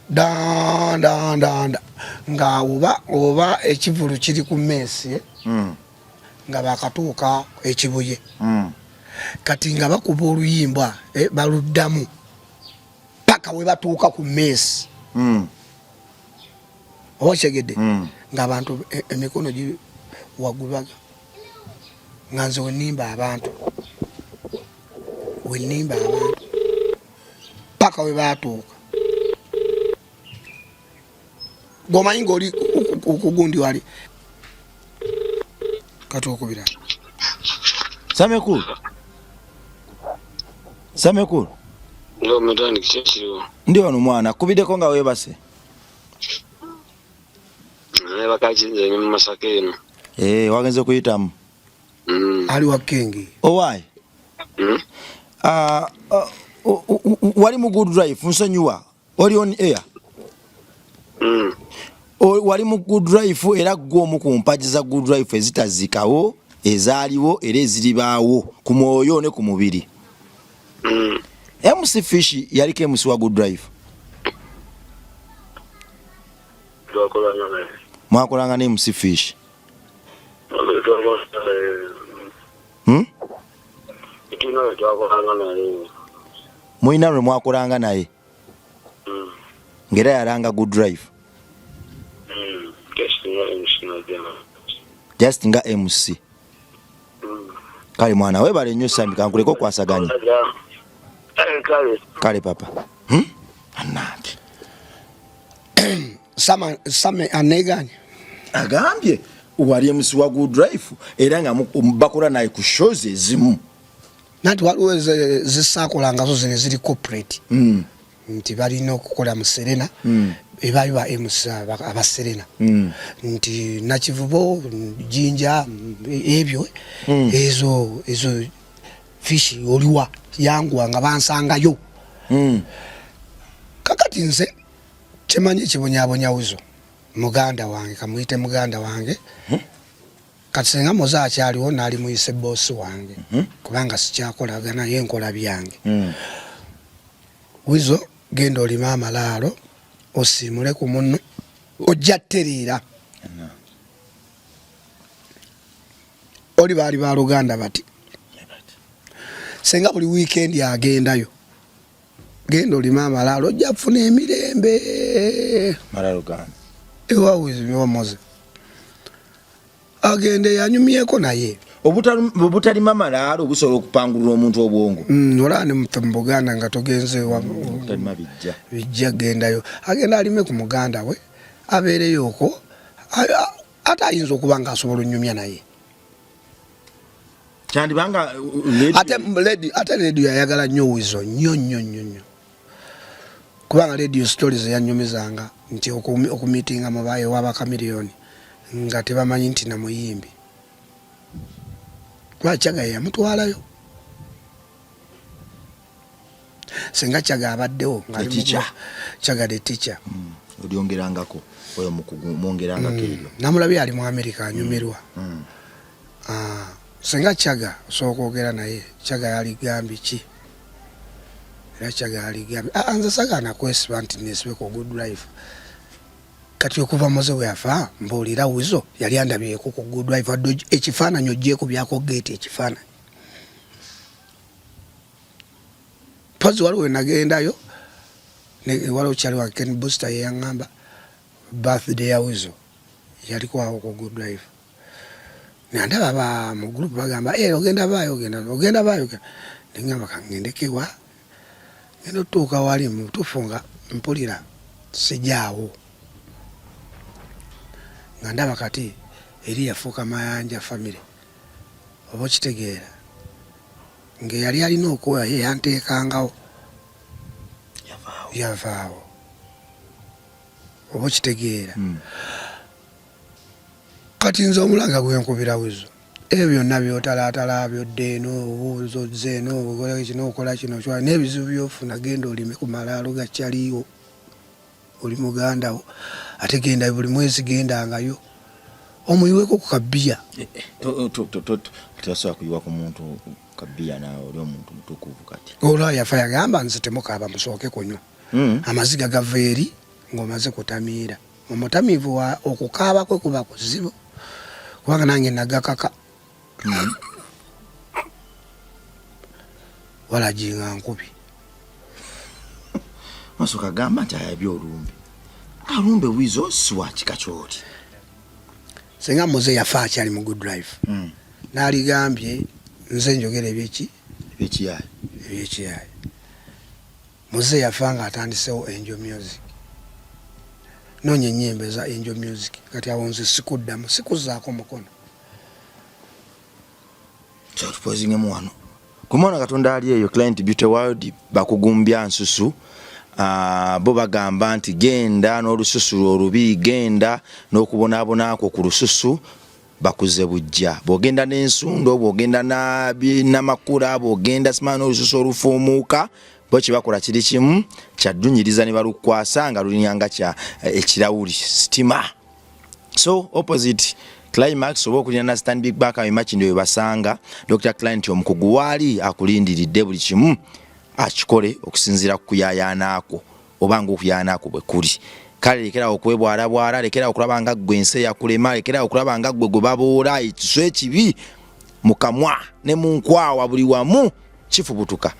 dandandanda nga oba ekivulu kiri ku meesi, nga bakatuuka ekibuye, kati nga bakuba oluyimba, baluddamu paka we batuuka ku meesi, oba okyegedde, ng'abantu emikono giri waggulu, nga nze wenimba abantu, wenimba abantu paka we batuuka. Gwomanyi ngaoli kugundi wali kati okubira. Samekulu, Samekulu. Yo mutandiki, kyekiriwo? Ndi wano mwana, kubiddeko nga weebase. Naye bakakinze ni mu Masaka eno. Eh, wagenze kuyitamu? Mm. Ali wa Kengi. Owaayi. Ah, ah, wali mu Good Life, nsonyiwa, oli on air. Wali mu Good Life, era gwe omu ku mpagi za Good Life ezitazikawo, ezaaliwo era eziribaawo ku mwoyo ne ku mubiri. MC Fish yaliko MC wa Good Life? Twakolanga naye. Mwakolanga ne MC Fish? Twakolanga naye. Tulina we twakolanga naye. Mulina lwe mwakolanga naye? Ng'era yalanga Good Life? Just nga MC najja. Just nga MC. Kale mwana, webale nnyo Sami, kankuleka okwasaganya. Kale. Kale papa, Annange. Sama Same aneganye. Agambye wali MC wa Good Life era nga bakola naye ku shows ezimu. Nanti waliwo zisaakolangazo zino eziri corporate, nti balina okukola mu Serena, ebaayo ba MC aba Serena, nti Nakivubo, Jinja, ebyo, ezo Fish oliwa yanguwa nga bansangayo. Kakati nze kyemanyi ekibonyabonya Wizo muganda wange, kamuyite muganda wange, kati senga Moze akyaliwo naali muyise boosi wange, kubanga sikyakolagana ye, nkola byange. Wizo, genda olime amalaalo osiimule ku munno, ojja tereera. Oli baali baluganda bati, senga buli wiikendi agendayo, genda olime amalaalo ojja kufuna emirembe. Malaalo gani? Ewa Moze agende yanyumyeko naye. Obutalima malaalo busobola okupangulula omuntu obwongo. Olaba ne mufe mu Buganda nga togenze Obutalima bijja. Bijja, gendayo, agenda alime ku muganda we, abeereyo okwo, ate ayinza okuba nga asobola onyumya naye. Kyandibanga Ate Radio yayagala nnyo Wizo, nnyo nnyo nnyo nnyo, kubanga Radio stories yanyumizanga nti okumitinga mubayo wabakamiriyoni nga tebamanyi nti namuyimbi, kuba Kyaga yamutwalayo. Senga Kyaga abaddewo The teacher. Kyaga the teacher. Olyongerangako oyo mukugu, mwongerangako eryo. Namulabye ali mu America anyumirwa. Ah, senga Kyaga osobola okwogera naye, Kyaga yaligambye ki? Era Kyaga yaligambye, "Ah, nze sagaana kwesiba nti nesibe ku Good Life." Kati okuva Moze bwe yafa, mbuulira, Wizo yali andabyeko ku Good Life? Wadde ekifaananyi ogyekubyako geeti ekifaananyi pozi. Waliwo wenagendayo, waliwo kyali wa Ken Booster yeyaŋŋamba birthday ya Wizo yaliko awo ku Good Life, nandaba ba mu group bagamba, "Eh, ogenda baayo, ogenda baayo." Neŋŋamba kaŋŋendeko ewa ngenda otutuuka wali mu butuufu nga mpulira sijaawo, nga ndaba kati. Eri yafuuka Mayanja family. Oba okitegeera ng'eyali alina okuwa ye yanteekangawo yavaawo. Oba okitegeera. Kati nze omulanga gwenkubira Wizo, ebyo byonna byotalaatala byodda eno obuuza ozza eno okola kino okola kino n'ebizibu byofuna genda olime ku malaalo ga Chaliwo oli muganda wo ate genda buli mwezi gendangayo omuyiweko ku kabiya. Eh, eh, Tebasobola kuyiwa ku muntu kabiya naawe oli omuntu mutukuvu kati. Olwa yafa yagamba nze temukaaba musooke kunywa. Amaziga gava eri ng'omaze kutamiira. Omutamiivu wa okukaaba kwe kuba kuzibu kubanga nange nagakaka. Walagi nga nkubi. Masoka gamba nti ayabye olumbe. Alumbe Wizo si wa kika ky'oli. Singa Muze yafa akyali mu good life. N'aligambye nze njogera ebyeki? Ebyekiyaye. Ebyekiyaye. Muze yafa nga atandisewo Angel Music. Noonya ennyimba eza Angel Music. Kati awo nze sikuddamu, sikuzzaako mukono. Tupozingemu wano. Ku mwana Katonda ali eyo Client Beauty World bakugumbya nsusu. Bo bagamba nti genda n'olususu olubi, genda n'okubonaabona kwo ku lususu bakuze bujja. Bw'ogenda n'ensundo, bw'ogenda n'amakula, bw'ogenda simala n'olususu olufuumuuka, bo kye bakola kiri kimu kyaddunyiriza ne balukwasa nga lulinyanga kya ekirawuli sitima. So opposite Climax oba okulina na Stanbic Bank awo Makindye we basanga Dr. Client omukugu waali akulindiridde buli kimu akikole okusinziira ku kuyayaana kwo oba ng'okuyayaana kwo bwe kuli. Kale lekerawo okwebwarabwara, lekerawo okulaba nga ggwe ensi eyakulema, lekerawo okulaba nga ggwe gwe baboola ekiso ekibi mu kamwa ne mu nkwawa buli wamu kifubutuka.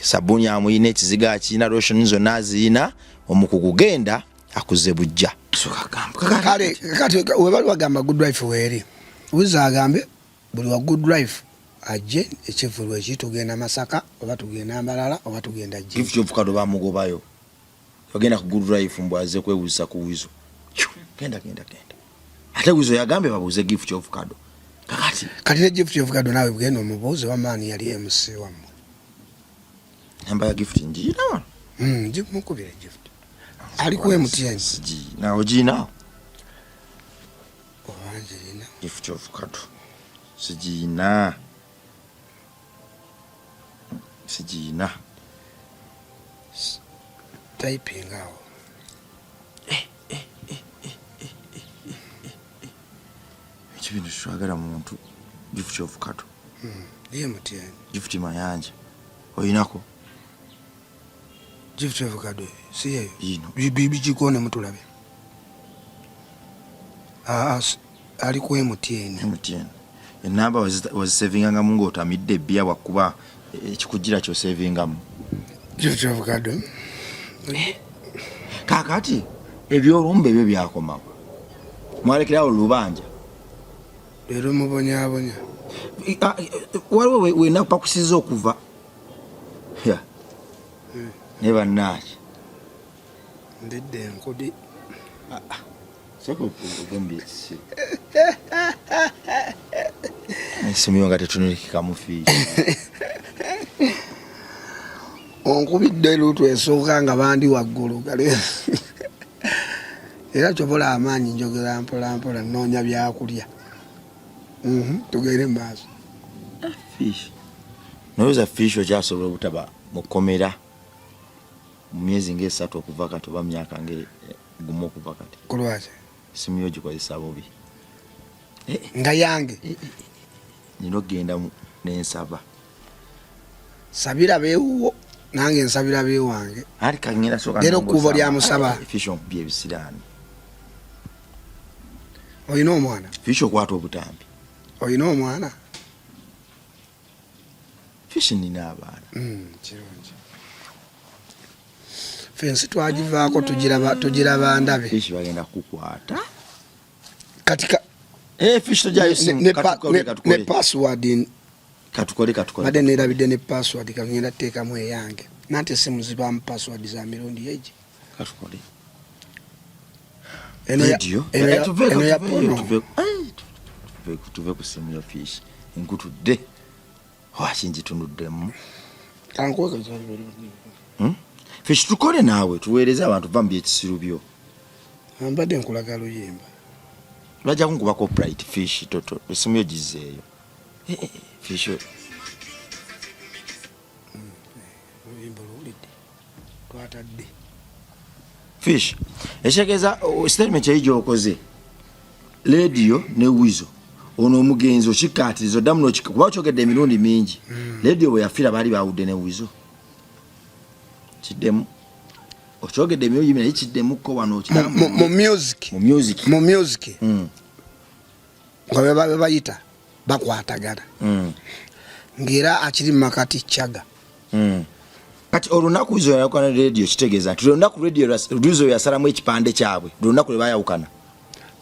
Sabbuuni amuyina, ekizigo akiyina, lotion zonna aziyina, omukugu genda akuze bujja. Kale kati webali bagamba good life weeri Wizo agambe buli wa good life ajje ekivvulu eki tugenda Masaka oba tugenda Mbarara oba tugenda Jinja. Gift of Kado bamugobayo bagenda ku good life mbu azze kwewuzisa ku Wizo. Genda genda genda. Ate Wizo yagambye babuuze Gift of Kado. Kakati kati ne Gift of Kado naawe genda omubuuze wamaani yali MC wammwe. Namba ya Gift njiyina wano. Mukubire Gift. Ali ku MTN. Nawe ogiyina? Oba njirina. Gift of Kado. Sigiyina. Sigiyina. Typing awo. Ekyo bintu twagala muntu. Gift of Kado. MTN. Gift Mayanja. Oyinako? Gift of Kado si yeyo. Yino. Bigikone mutulabe. Ali ku MTN. MTN. Enamba wazisevingangamu ng'otamidde ebbiya wakuba ekikugira ky'osevingamu. Gift of Kado. Kaakati ebyolumbe ebyo byakomawo. Mwalekerawo lubanja. Leero mubonyaabonya. Waliwo wena pakusiza okuva. Ne bannaaki. Ndidde enkudi. Sooka ogumbye ekisibo. Essimu yo nga tetunulikikamu fiishi. Onkubidde luutu esooka nga bandi waggulu. Era kyobola amaanyi njogera mpola mpola nnoonya byakulya. Tugende mu maaso. Fish. Nowooza fish okyasobola obutaba mu kkomera mu myezi ng'esatu okuva kati oba myaka ng'egumu okuva kati. Ku lwaki? Essimu yo ogikozesa bubi. Nga yange. Nina okugenda n'ensaba. Sabira beewuwo nange nsabira beewange. Anti kangenda sooka Leero kkubo lya musaba. Fish onkubye ebisiraani. Olina omwana? Fish okwata obutambi. Olina omwana? Fish nina abaana. Kirungi. Ffe ensi twagivaako tugiraba ndabe. Fish bagenda kukwata. Kati ka Fish tojayo simu. Ne password in. Katukole, katukole. Badde neerabidde ne password, kati ngenda kuteekamu eyange. Nanti essimu zibaamu password za mirundi egi. Katukole. Eno Radio. ya Tuveeko, eno ya tuveeyo, pono. tuveeko. Tuve ku simu yo fish nkutudde waki ngitunuddemu. Fish tukole naawe tuweereze abantu va mu byekisiru byo. Mbadde nkulaga luyimba. Bajja kunkuba copyright fish toto esimu yo gizeeyo. Eh, eh, fish Oluyimba oluwulidde twatadde. Fish ekitegeeza statement eri gyokoze lediyo ne wizo ono omugenzi okikkaatiriza oddamu nokika kuba okyogedde emirundi mingi lediyo bwe yafiira baali baawudde ne wizo kiddemu okyogedde emirundi mingi naye kiddemukko wano Mu music mu music mu music nga bwe bayita bakwatagana ng'era akiri mu makati chaga. Kati olunaku wizo yayawukana ne lediyo kitegeeza nti olunaku lediyo wizo yasalamu ekipande kyabwe lunaku lwe bayawukana.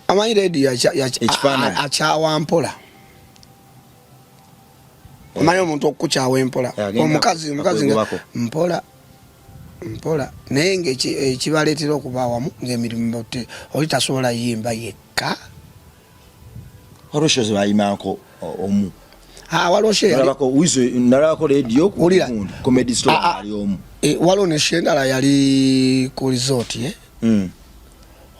Amanyi lediyo Ekifaananyi. Akyawa mpola. Omanyi omuntu okukukyawa empola Agenda omukazi omukazi nga akwegobako. mpola mpola naye nga ekibaleetera okuba awamu ng'emirimu oli tasobola yimba yekka. Waliwo show ze bayimanko omu. Ah, waliwo show Nalabako wizo nalabako lediyo ku Wulira. gundi, comedy store Ah, ah. ali omu. Waliwo ne show endala yali ku resort eh?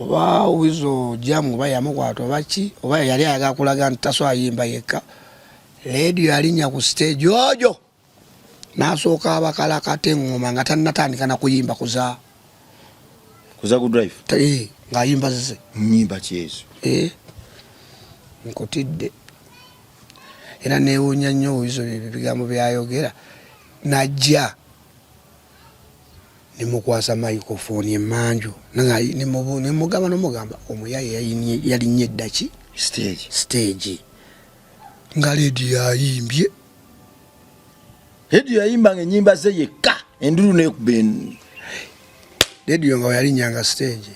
Oba wizo jamu oba yamukwata oba ki oba yali ayagala kulaga nti tasobola yimba yekka. Lediyo yalinnya ku stage ojo n'asooka abakalakata eŋŋoma nga tannatandika na kuyimba kuza Kuza good life. Ng'ayimba zize. Nnyimba ki ezo? Nkutidde era neewuunya nnyo wizo ebyo ebigambo by'ayogera. Najja ne mukwasa microphone emmanju ne mugamba n'omugamba omuyaye yalinnye dda ki? Stage. Stage. Nga lediyo ayimbye. Lediyo yayimbanga ennyimba ze yekka endulu n'ekuba Lediyo nga yalinnyanga stage.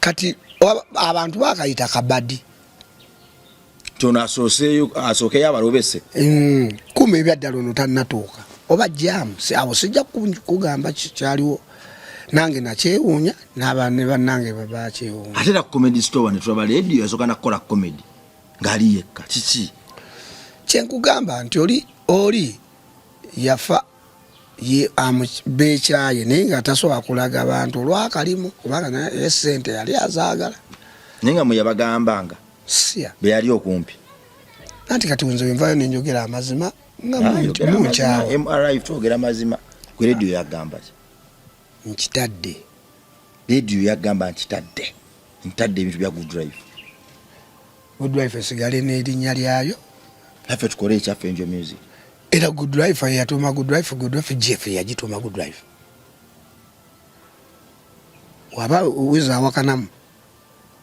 Kati abantu baakayita kabadi. Kyono asookeyo abalobese. Kuma ebyaddala ono tannatuuka. Oba jam, awo sijja kugamba kyaliwo. Nange nakyewuunya, ne bannange bakyewuunya. Ate era ku comedy store ne tulaba lediyo yasooka na kukola comedy ng'ali yekka. Kiki? Kye nkugamba nti oli yafa ye beekyaye naye nga tasobola kulaga bantu olw'akalimu kubanga naye ssente yali azaagala. Naye nga mwe yabagambanga Siya. Be yali okumpi. Anti kati nze bwe nvaayo ne njogera amazima nga Yogera amazima. munkyawa. MRI twogera mazima. Gwe lediyo yagamba ki? Nkitadde. Lediyo yagamba nkitadde. Ntadde ebintu bya good life. Good life esigale n'erinnya lyayo. Naffe tukole ekyaffe Angel Music. Era good life yatuuma good life, good life Jeff yagituuma good life. Waba wiza awakanamu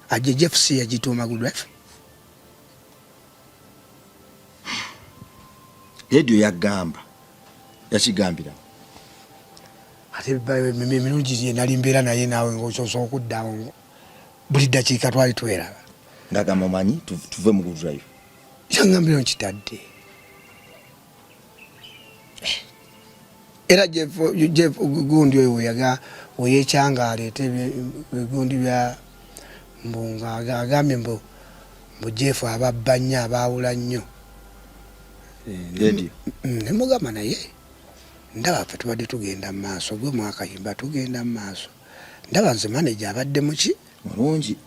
ajje Jeff si yagituuma good life. Lediyo yagamba yakigambira. Ate emirundi gye nali mbeera naye naawe ng'osoose okuddawo buli ddakiika twali tweraba. Ng'agamba omanyi tuve mu good life. Yangambira nkitadde. Era Jeff gundi oyo weyekyanga aleete ebigundi bya mbu nga agambye mbu Jeff ababba nnyo abaawula nnyo. Radio. Ne mugamba naye ndaba ffe tubadde tugenda mu maaso gwe mwakayimba tugenda mu maaso. Ndaba nze manager abadde muki? Mulungi.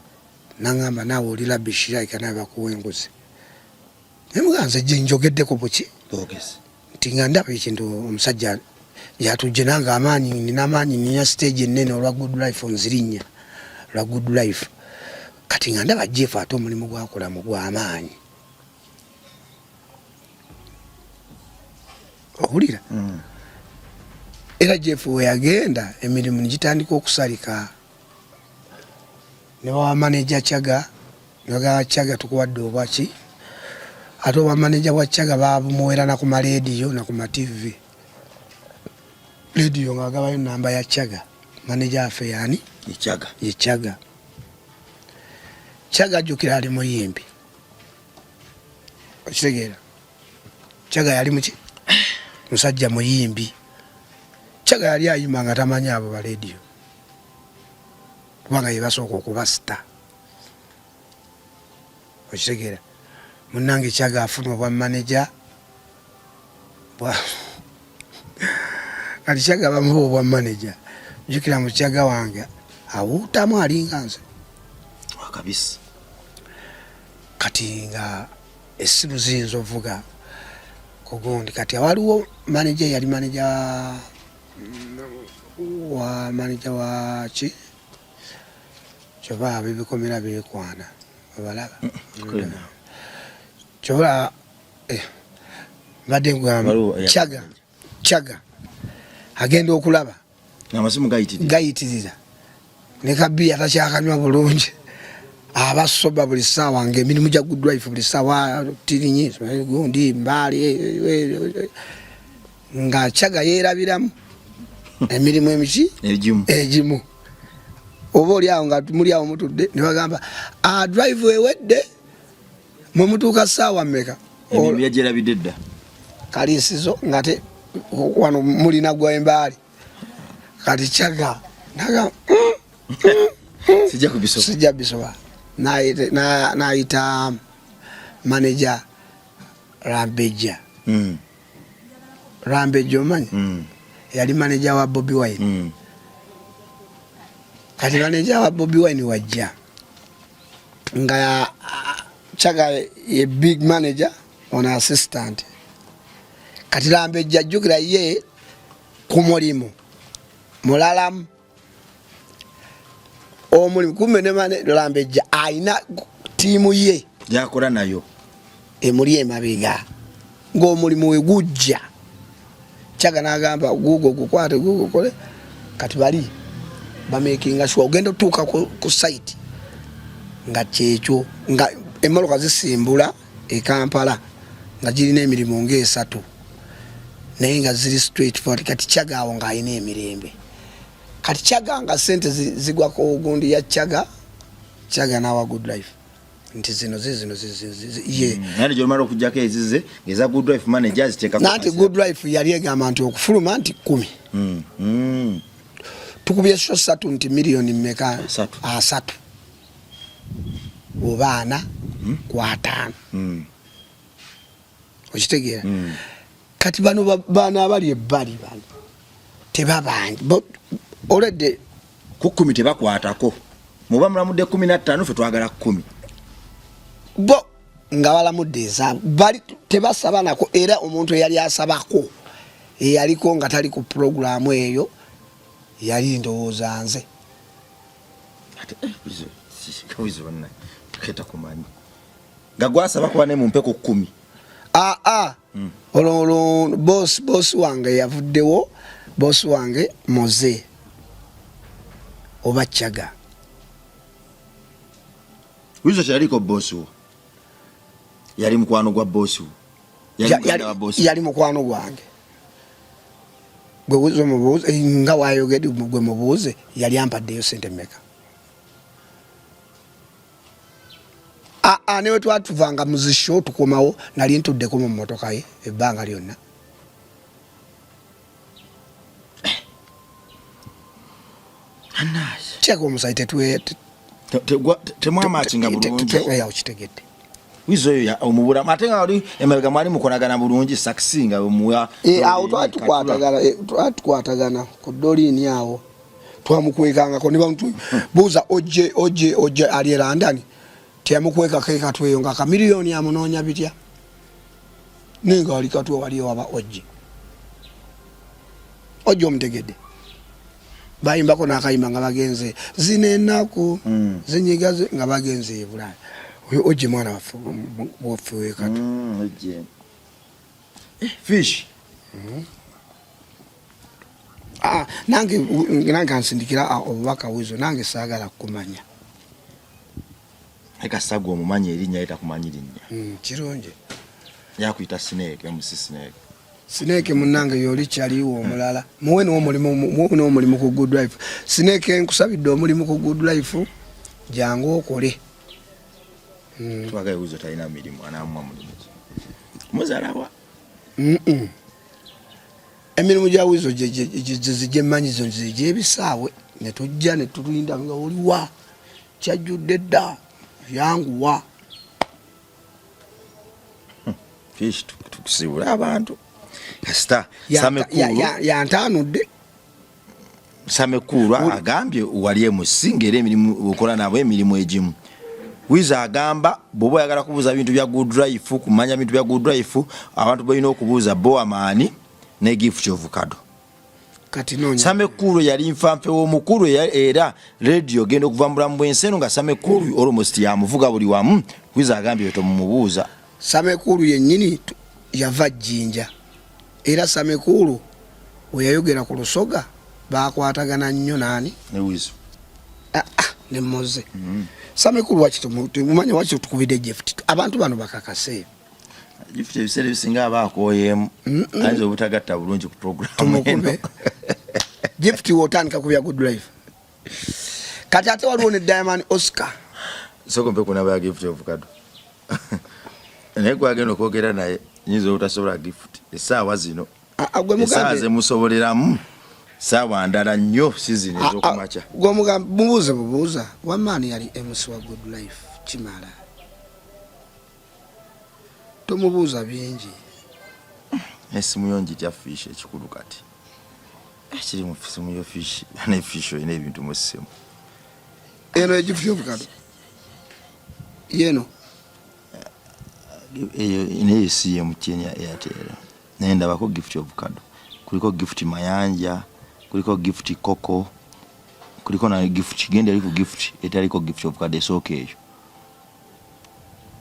Nangamba naawe oli rubbish like nawe bakuwa enguzi. Naye mugamba nze gye njogeddeko buki? Boogezi. Nti nga ndaba ekintu omusajja yatujje nange amaanyi nina amaanyi nina stage ennene olwa good life nzirinnya lwa good life. Kati nga ndaba Jeff ate omulimu gwakola mu gw'amaanyi. Owulira? Era Jeff we yagenda emirimu ne gitandika okusalika. Ne bawa manager Chaga, ne bagamba Chaga tukuwadde obwaki. Ate obwa manager bwa Chaga babumuwera na ku maleediyo na ku ma TV. Leediyo ng'agabayo namba ya Chaga. Manager waffe yaani? Ye Chaga. Ye Chaga. Chaga ajjukira ali muyimbi. Okitegeera? Chaga yali muki? Musajja muyimbi. Chaga yali ayimba nga tamanyi abo ba leediyo. Kubanga ye basooka okuba star. Okitegeera munange, Kyaga afuna obwa manager kati Kyaga bamuwa obwa manager. Jukira mu Kyaga wange awuutamu alinga nze. Kabisa. Kati nga essimu ziyinza ovuga kugundi, kati awaliwo manager, yali manager wa manager wa ki kyova abebikomera bekwana obalaba kyoba eh, mbadde nkugamba Kyaga Kyaga agenda okulaba amasimu gayitirira ne kabiya takyakanywa bulungi, abasoba buli ssaawa nga emirimu gya Good Life buli ssaawa tirinyi gundi mbaali eh, eh, nga Kyaga yeerabiramu emirimu emiki egimu, oba oli awo nga muli awo mutudde ne bagamba, ah, drive ewedde, mwe mutuuka ssaawa mmeka? Yagyerabidde dda. Kaliisizo ngate wano mulina gwa embaali. Kati Kyaga naga sijja bisoba, nayita manager Rambejja. Rambejja omanyi? Yali manager wa Bobi Wine. Kati manager wa Bobi Wine wajja nga Kyaga ye big manager, ono assistant. Kati Rambejja jjukira ye ku mulimu mulalamu omulimu kumbe ne Rambejja ayina tiimu ye gyakola nayo emuli emabega ng'omulimu we gujja, Kyaga n'agamba gugo gukwate gugo kole. Kati bali bamakinga sure ogenda otuuka ku site nga kyekyo nga emmotoka zisimbula e Kampala nga girina emirimu ng'esatu naye nga ziri straight forward. Kati Kyaga awo ng'alina emirembe. Kati Kyaga nga sente zigwa ku gundi ya Kyaga, Kyaga n'awa Good Life nti zino zizino ye. Naye gyomala okujjako ezize eza Good Life, manager ziteekako. Nanti Good Life yali egamba nti okufuluma nti 10. Tukubye show satu nti miliyoni mmeka? Asatu. Asatu oba ana ku ataano. Okitegeera? Kati bano bano abali ebbali bano tebabanja olwedde. Ku 10 tebakwatako, muba mulamudde 15, fe twagala 10. Bo nga balamudde ezaabwe bali tebasaba nako, era omuntu eyali asabako eyaliko nga tali ku puroguramu eyo yali ndowooza nze. Ate eh, keta kumanyi nga gwasaba kuba ne mumpe ku 10. Aa, olwo boss wange yavuddewo, boss wange Moze oba Kyaga. Wizo kyaliko boss wo, yali mukwano gwa boss wo? Yali muganda wa boss? Yali mukwano gwange. Gwe Wizo mubuuze eh, nga wayogedde gwe mubuuze yali ampaddeyo sente mmeka. Aa, newe twatuvanga mu zisho tukomawo nali ntuddeko mu mmotoka ye ebbanga lyonna. Kyeka omusayi Temwamakinga bulungi. Okitegedde? Wizo oyo omubulamu ate nga oli emabega mwali mukolagana bulungi sakisi nga omuwa. Eh, awo twatukwatagana eh, twatukwatagana ku doliini awo twamukwekangako ne bamutu buuza ojje ojje ojje ali e London teyamukwekako ekatweyo nga kamiliyoni amunoonya bitya naye nga ali Katwe wali ewaba ojje ojje omutegedde bayimbako n'akayimba nga bagenze zino ennaku zinyiga nga bagenze e Bulaaya. Oyo ojje mwana waffe waffe wekatwe. Ojje. Eh, fish. Ah, nange ansindikira ah, obubaka Wizo nange saagala kumanya. Naye kasita gwe omumanyi erinnya, ye takumanyi linnya. Kirungi. Yakuyita Snake, MC Snake. Snake munange yoli kyaliwo omulala muwe n'omulimu, muwe n'omulimu ku Good Life. Snake nkusabidde omulimu ku Good Life, jangu okole. Twagala Wizo talina mirimu, anamuwa mulimu ki muzalawa? Emirimu gya Wizo gyemmanyi zo gyebisaawe ne tujja ne tulinda nga oliwa kyajjudde dda yanguwa. Fish tukusibula abantu kasita samekulu yantanudde. Samekulu agambye wali emusi ng'era emirimu okola nabo emirimu egimu. Wiza agamba bw'oba oyagala kubuuza bintu bya good life, kumanya bintu bya good life, abantu balina okubuuza Boamaani ne Gift Ovukado. Kati noonya Samekulu yali nfanfe w'omukulu era radio genda okuva mu bulamu bw'ensi eno nga Samekulu almost yamuvuga buli wamu. Wiza agambye tomubuuza. Samekulu yennyini yava Jjinja, era Samekulu we yayogera ku Lusoga bakwatagana nnyo naani? Ne Wizo. Ah, ah, ne Moze. Samekulu waki tumanya waki tukubidde Gift, abantu bano bakakase. Gift ebiseera ebisinga aba akooyeemu, ayinza obutagatta bulungi ku program eno. Tumukube Gift wotandika kubya good life. Kati ate waliwo ne Diamond Oscar. Soko mpe kunaba ya Gift Ovukado. Naye gwagenda okwogera naye nyinza obutasobola Gift essaawa zino. Ah, gwe Essaawa mugambe zemusoboleramu saawa ndala nnyo, si zino ez'okumakya. Gwe mugambe mubuuze bubuuza wamaani yali MC wa good life, kimala tomubuuza bingi. Esimu yo njitya Fish, ekikulu kati ekiri mu simu yo Fish, ne Fish olina ebintu mu ssimu. Eno egift Ovukado yeno. Eyo naye si ye MTN ya Airtel, naye ndabako Gift Ovukado, kuliko Gift Mayanja, kuliko Gift Coco, kuliko na Gift genda eri ku Gift etaliko Gift Ovukado esooka eyo,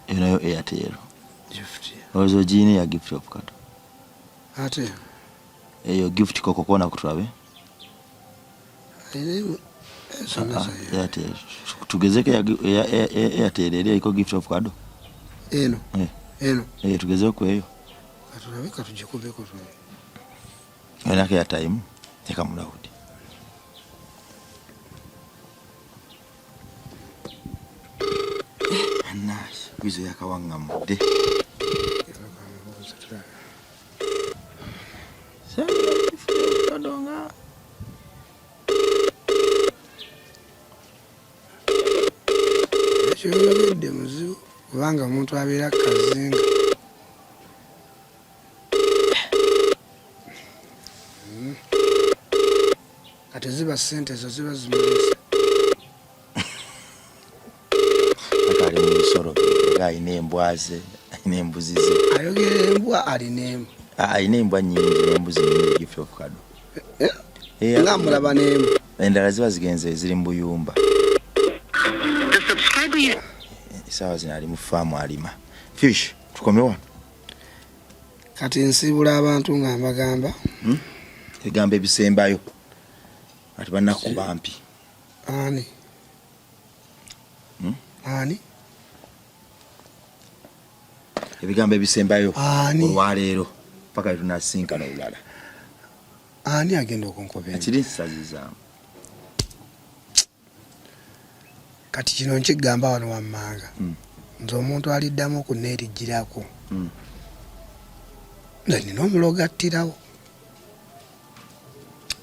eyo nayo Airtel. Gift olowooza ogiyina eya Gift Ovukado? Ate Eyo Gift Coco kona kutulabe. Ensonga zayo. Airtel tugezeko Airtel eri eriko Gift Ovukado. Eno. Eh. Eno. Eh, tugezeko eyo. Katulabe, katugikubeko tulabe. Olinako airtime, teka mu loud. Wizo yakawaŋŋamudde. Kamubuuze tulabe. Ovukado nga Ekyoyogedde muzibu kubanga omuntu abeera kazinga. Kati ziba ssente ezo ziba zimuleese. Ate ali mu bisolo bye, nga alina embwa ze, alina embuzi ze. Ayogera embwa alina emu. Ah, alina embwa nnyingi n'embuzi nnyingi Gift Ovukado. Eh? Eh, nga mulaba n'emu. Endala ziba zigenze ziri mu buyumba. Essaawa zino ali mu faamu alima. Fish, tukome wano. Kati nsiibula abantu nga mbagamba Ebigambo ebisembayo ati bannakuba mpi. Ani? Hmm? Ani? Ebigambo ebisembayo Ani? olwaleero paka lwetunasinkana olulala. Ani agenda okunkuba empi? Kiri nsazizaamu. Kati kino nkigamba wano wammanga, nze omuntu aliddamu okuneerigirako, nze nina omulogo attirawo.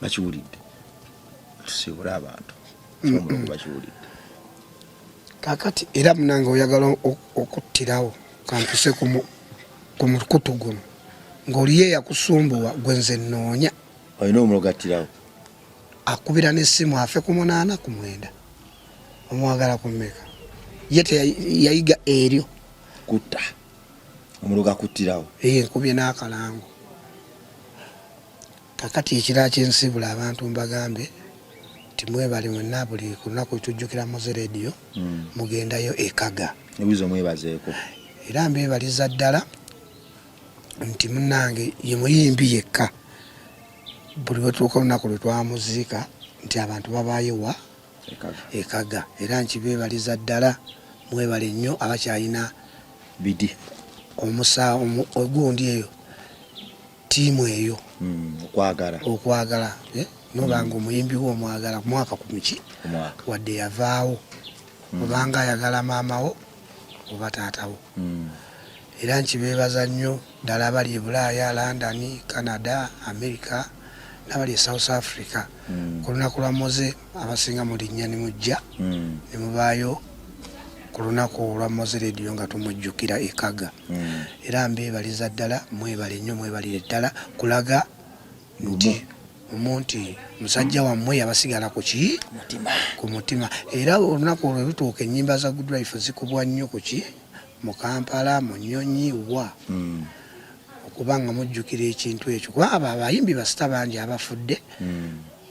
Bakiwulidde, tusiibule abantu, omulogo bakiwulidde. Kakati era munange oyagala okuttirawo, kampise ku mukutu guno ng'oliyo eyakusumbuwa gwe nze nnoonya. Olina omulogo attirawo. Akubira n'essimu afe ku 8 ku 9, omwagala ku mmeka? Ye teyayiga eryo. Kutta omulogo akuttirawo. Ee, nkubye n'akalango. Kakati ekirala kyensiibula abantu mbagambe nti mwebale mwenna, buli ku lunaku tujjukira Moze Radio, mugendayo ekaga. Ewizo mwebazeeko. Era mbeebaliza ddala nti munnange ye muyimbi yekka buli lwetuuka olunaku lwe twamuziika nti abantu babaayo wa ekaga, era nkibeebaliza ddala, mwebale nnyo abakyalina bidi omusa ogundi eyo ttiimu eyo. Okwagala. Okwagala, eh? Nobanga omuyimbi wo omwagala mwaka ku miki Omwaka. Wadde yavaawo, obanga ayagala maama wo oba taata wo. Era nkibeebaza nnyo ddala abali e Bulaaya, London, Canada, America n'abali e South Africa. Ku lunaku lwa Moze abasinga mulinnya ne mujja ne mubaayo. Ku lunaku olwa Moze Radio nga tumujjukira e Kaga. Era mbeebaliza ddala, mwebale nnyo, mwebalire ddala kulaga nti omu nti musajja wammwe yabasigala ku ki? Ku mutima. Era olunaku olwo lutuuka ennyimba za Good Life zikubwa nnyo ku ki? Mu Kampala, mu nnyonyi, wa? Okuba nga mujjukira ekintu ekyo. Kuba abo abayimbi basita bangi abafudde.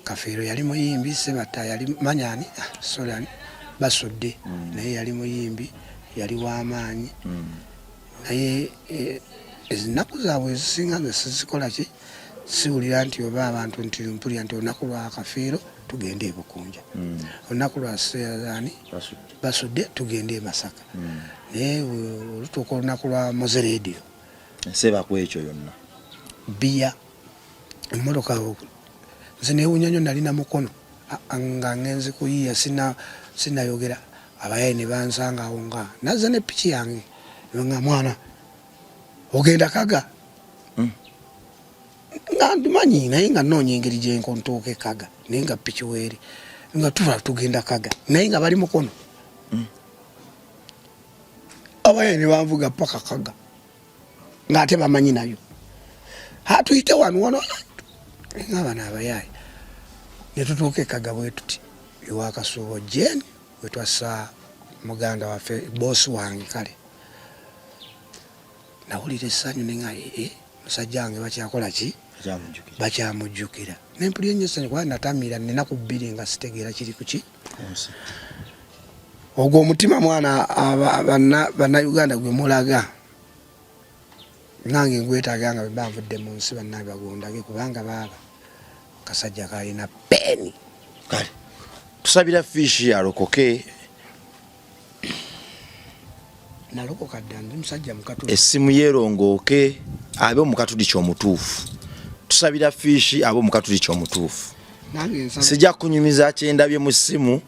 Kafeero yali muyimbi, Sebatta yali manya ani? Ah, sorry ani? Basudde naye yali muyimbi, yali w'amaanyi. Naye ennaku zaabwe ezisinga nze sizikola ki? Siwulira nti oba abantu nti mpulira nti olunaku lwa Kafeero tugende e Bukunja. Olunaku lwa ani? Basudde tugende e Masaka. Naye olutuuka olunaku lwa Moze Radio. Ensi eba ku ekyo yonna. Bbiya, emmotoka nze newunya nnyo nali na mukono nga ngenze kuyiiya sinayogera abayaye ne bansanga awo nga nazza ne piki yange nga mwana ogenda Kaga. Nga ndumanyi naye nga nnoonya engeri gye ntuuka e Kaga naye nga piki weeri nga tuba tugenda Kaga naye nga bali mukono. Abayaye ne banvuga paka Kaga ng'ate bamanyi nayo hatuyite wano wano nga bano abayaye ne tutuuka e Kaga bwe tuti ewa Kasuubo Jane we twassa muganda waffe boosi wange. Kale nawulira essanyu ne nga musajja wange bakyakola ki? Bakyamujjukira. Ne mpulira ennyo essanyu kuba natamiira nina ku bbiri nga sitegeera kiri ku ki. Ogwo omutima mwana bannayuganda gwe mulaga nange ngwetaaga nga bwe mba nvudde mu nsi bannange bagundage kubanga baaba kasajja kalina peeni. Kale tusabira Fish alokoke. Nalokoka dda, ndi musajja mukatuliki. Essimu yeerongooke abe omukatuliki omutuufu. Tusabira Fish abe omukatuliki omutuufu. Sijja kunyumiza kyendabye mu ssimu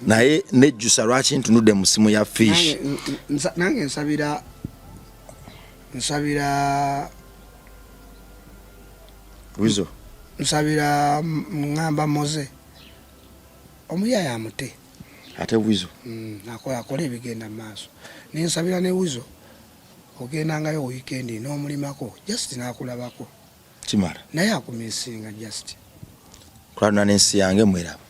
naye nejjusa lwaki ntunudde mu ssimu ya Fish. Nange nsabira Wizo. Nsabira ngamba Moze omuyaya amute. Ate Wizo. Akola ebigenda mu maaso. Nensabira ne Wizo ogendangayo weekend n'omulimako just n'akulabako. Kimala. Naye akumisinga just. Kulana n'ensi yange mweraba.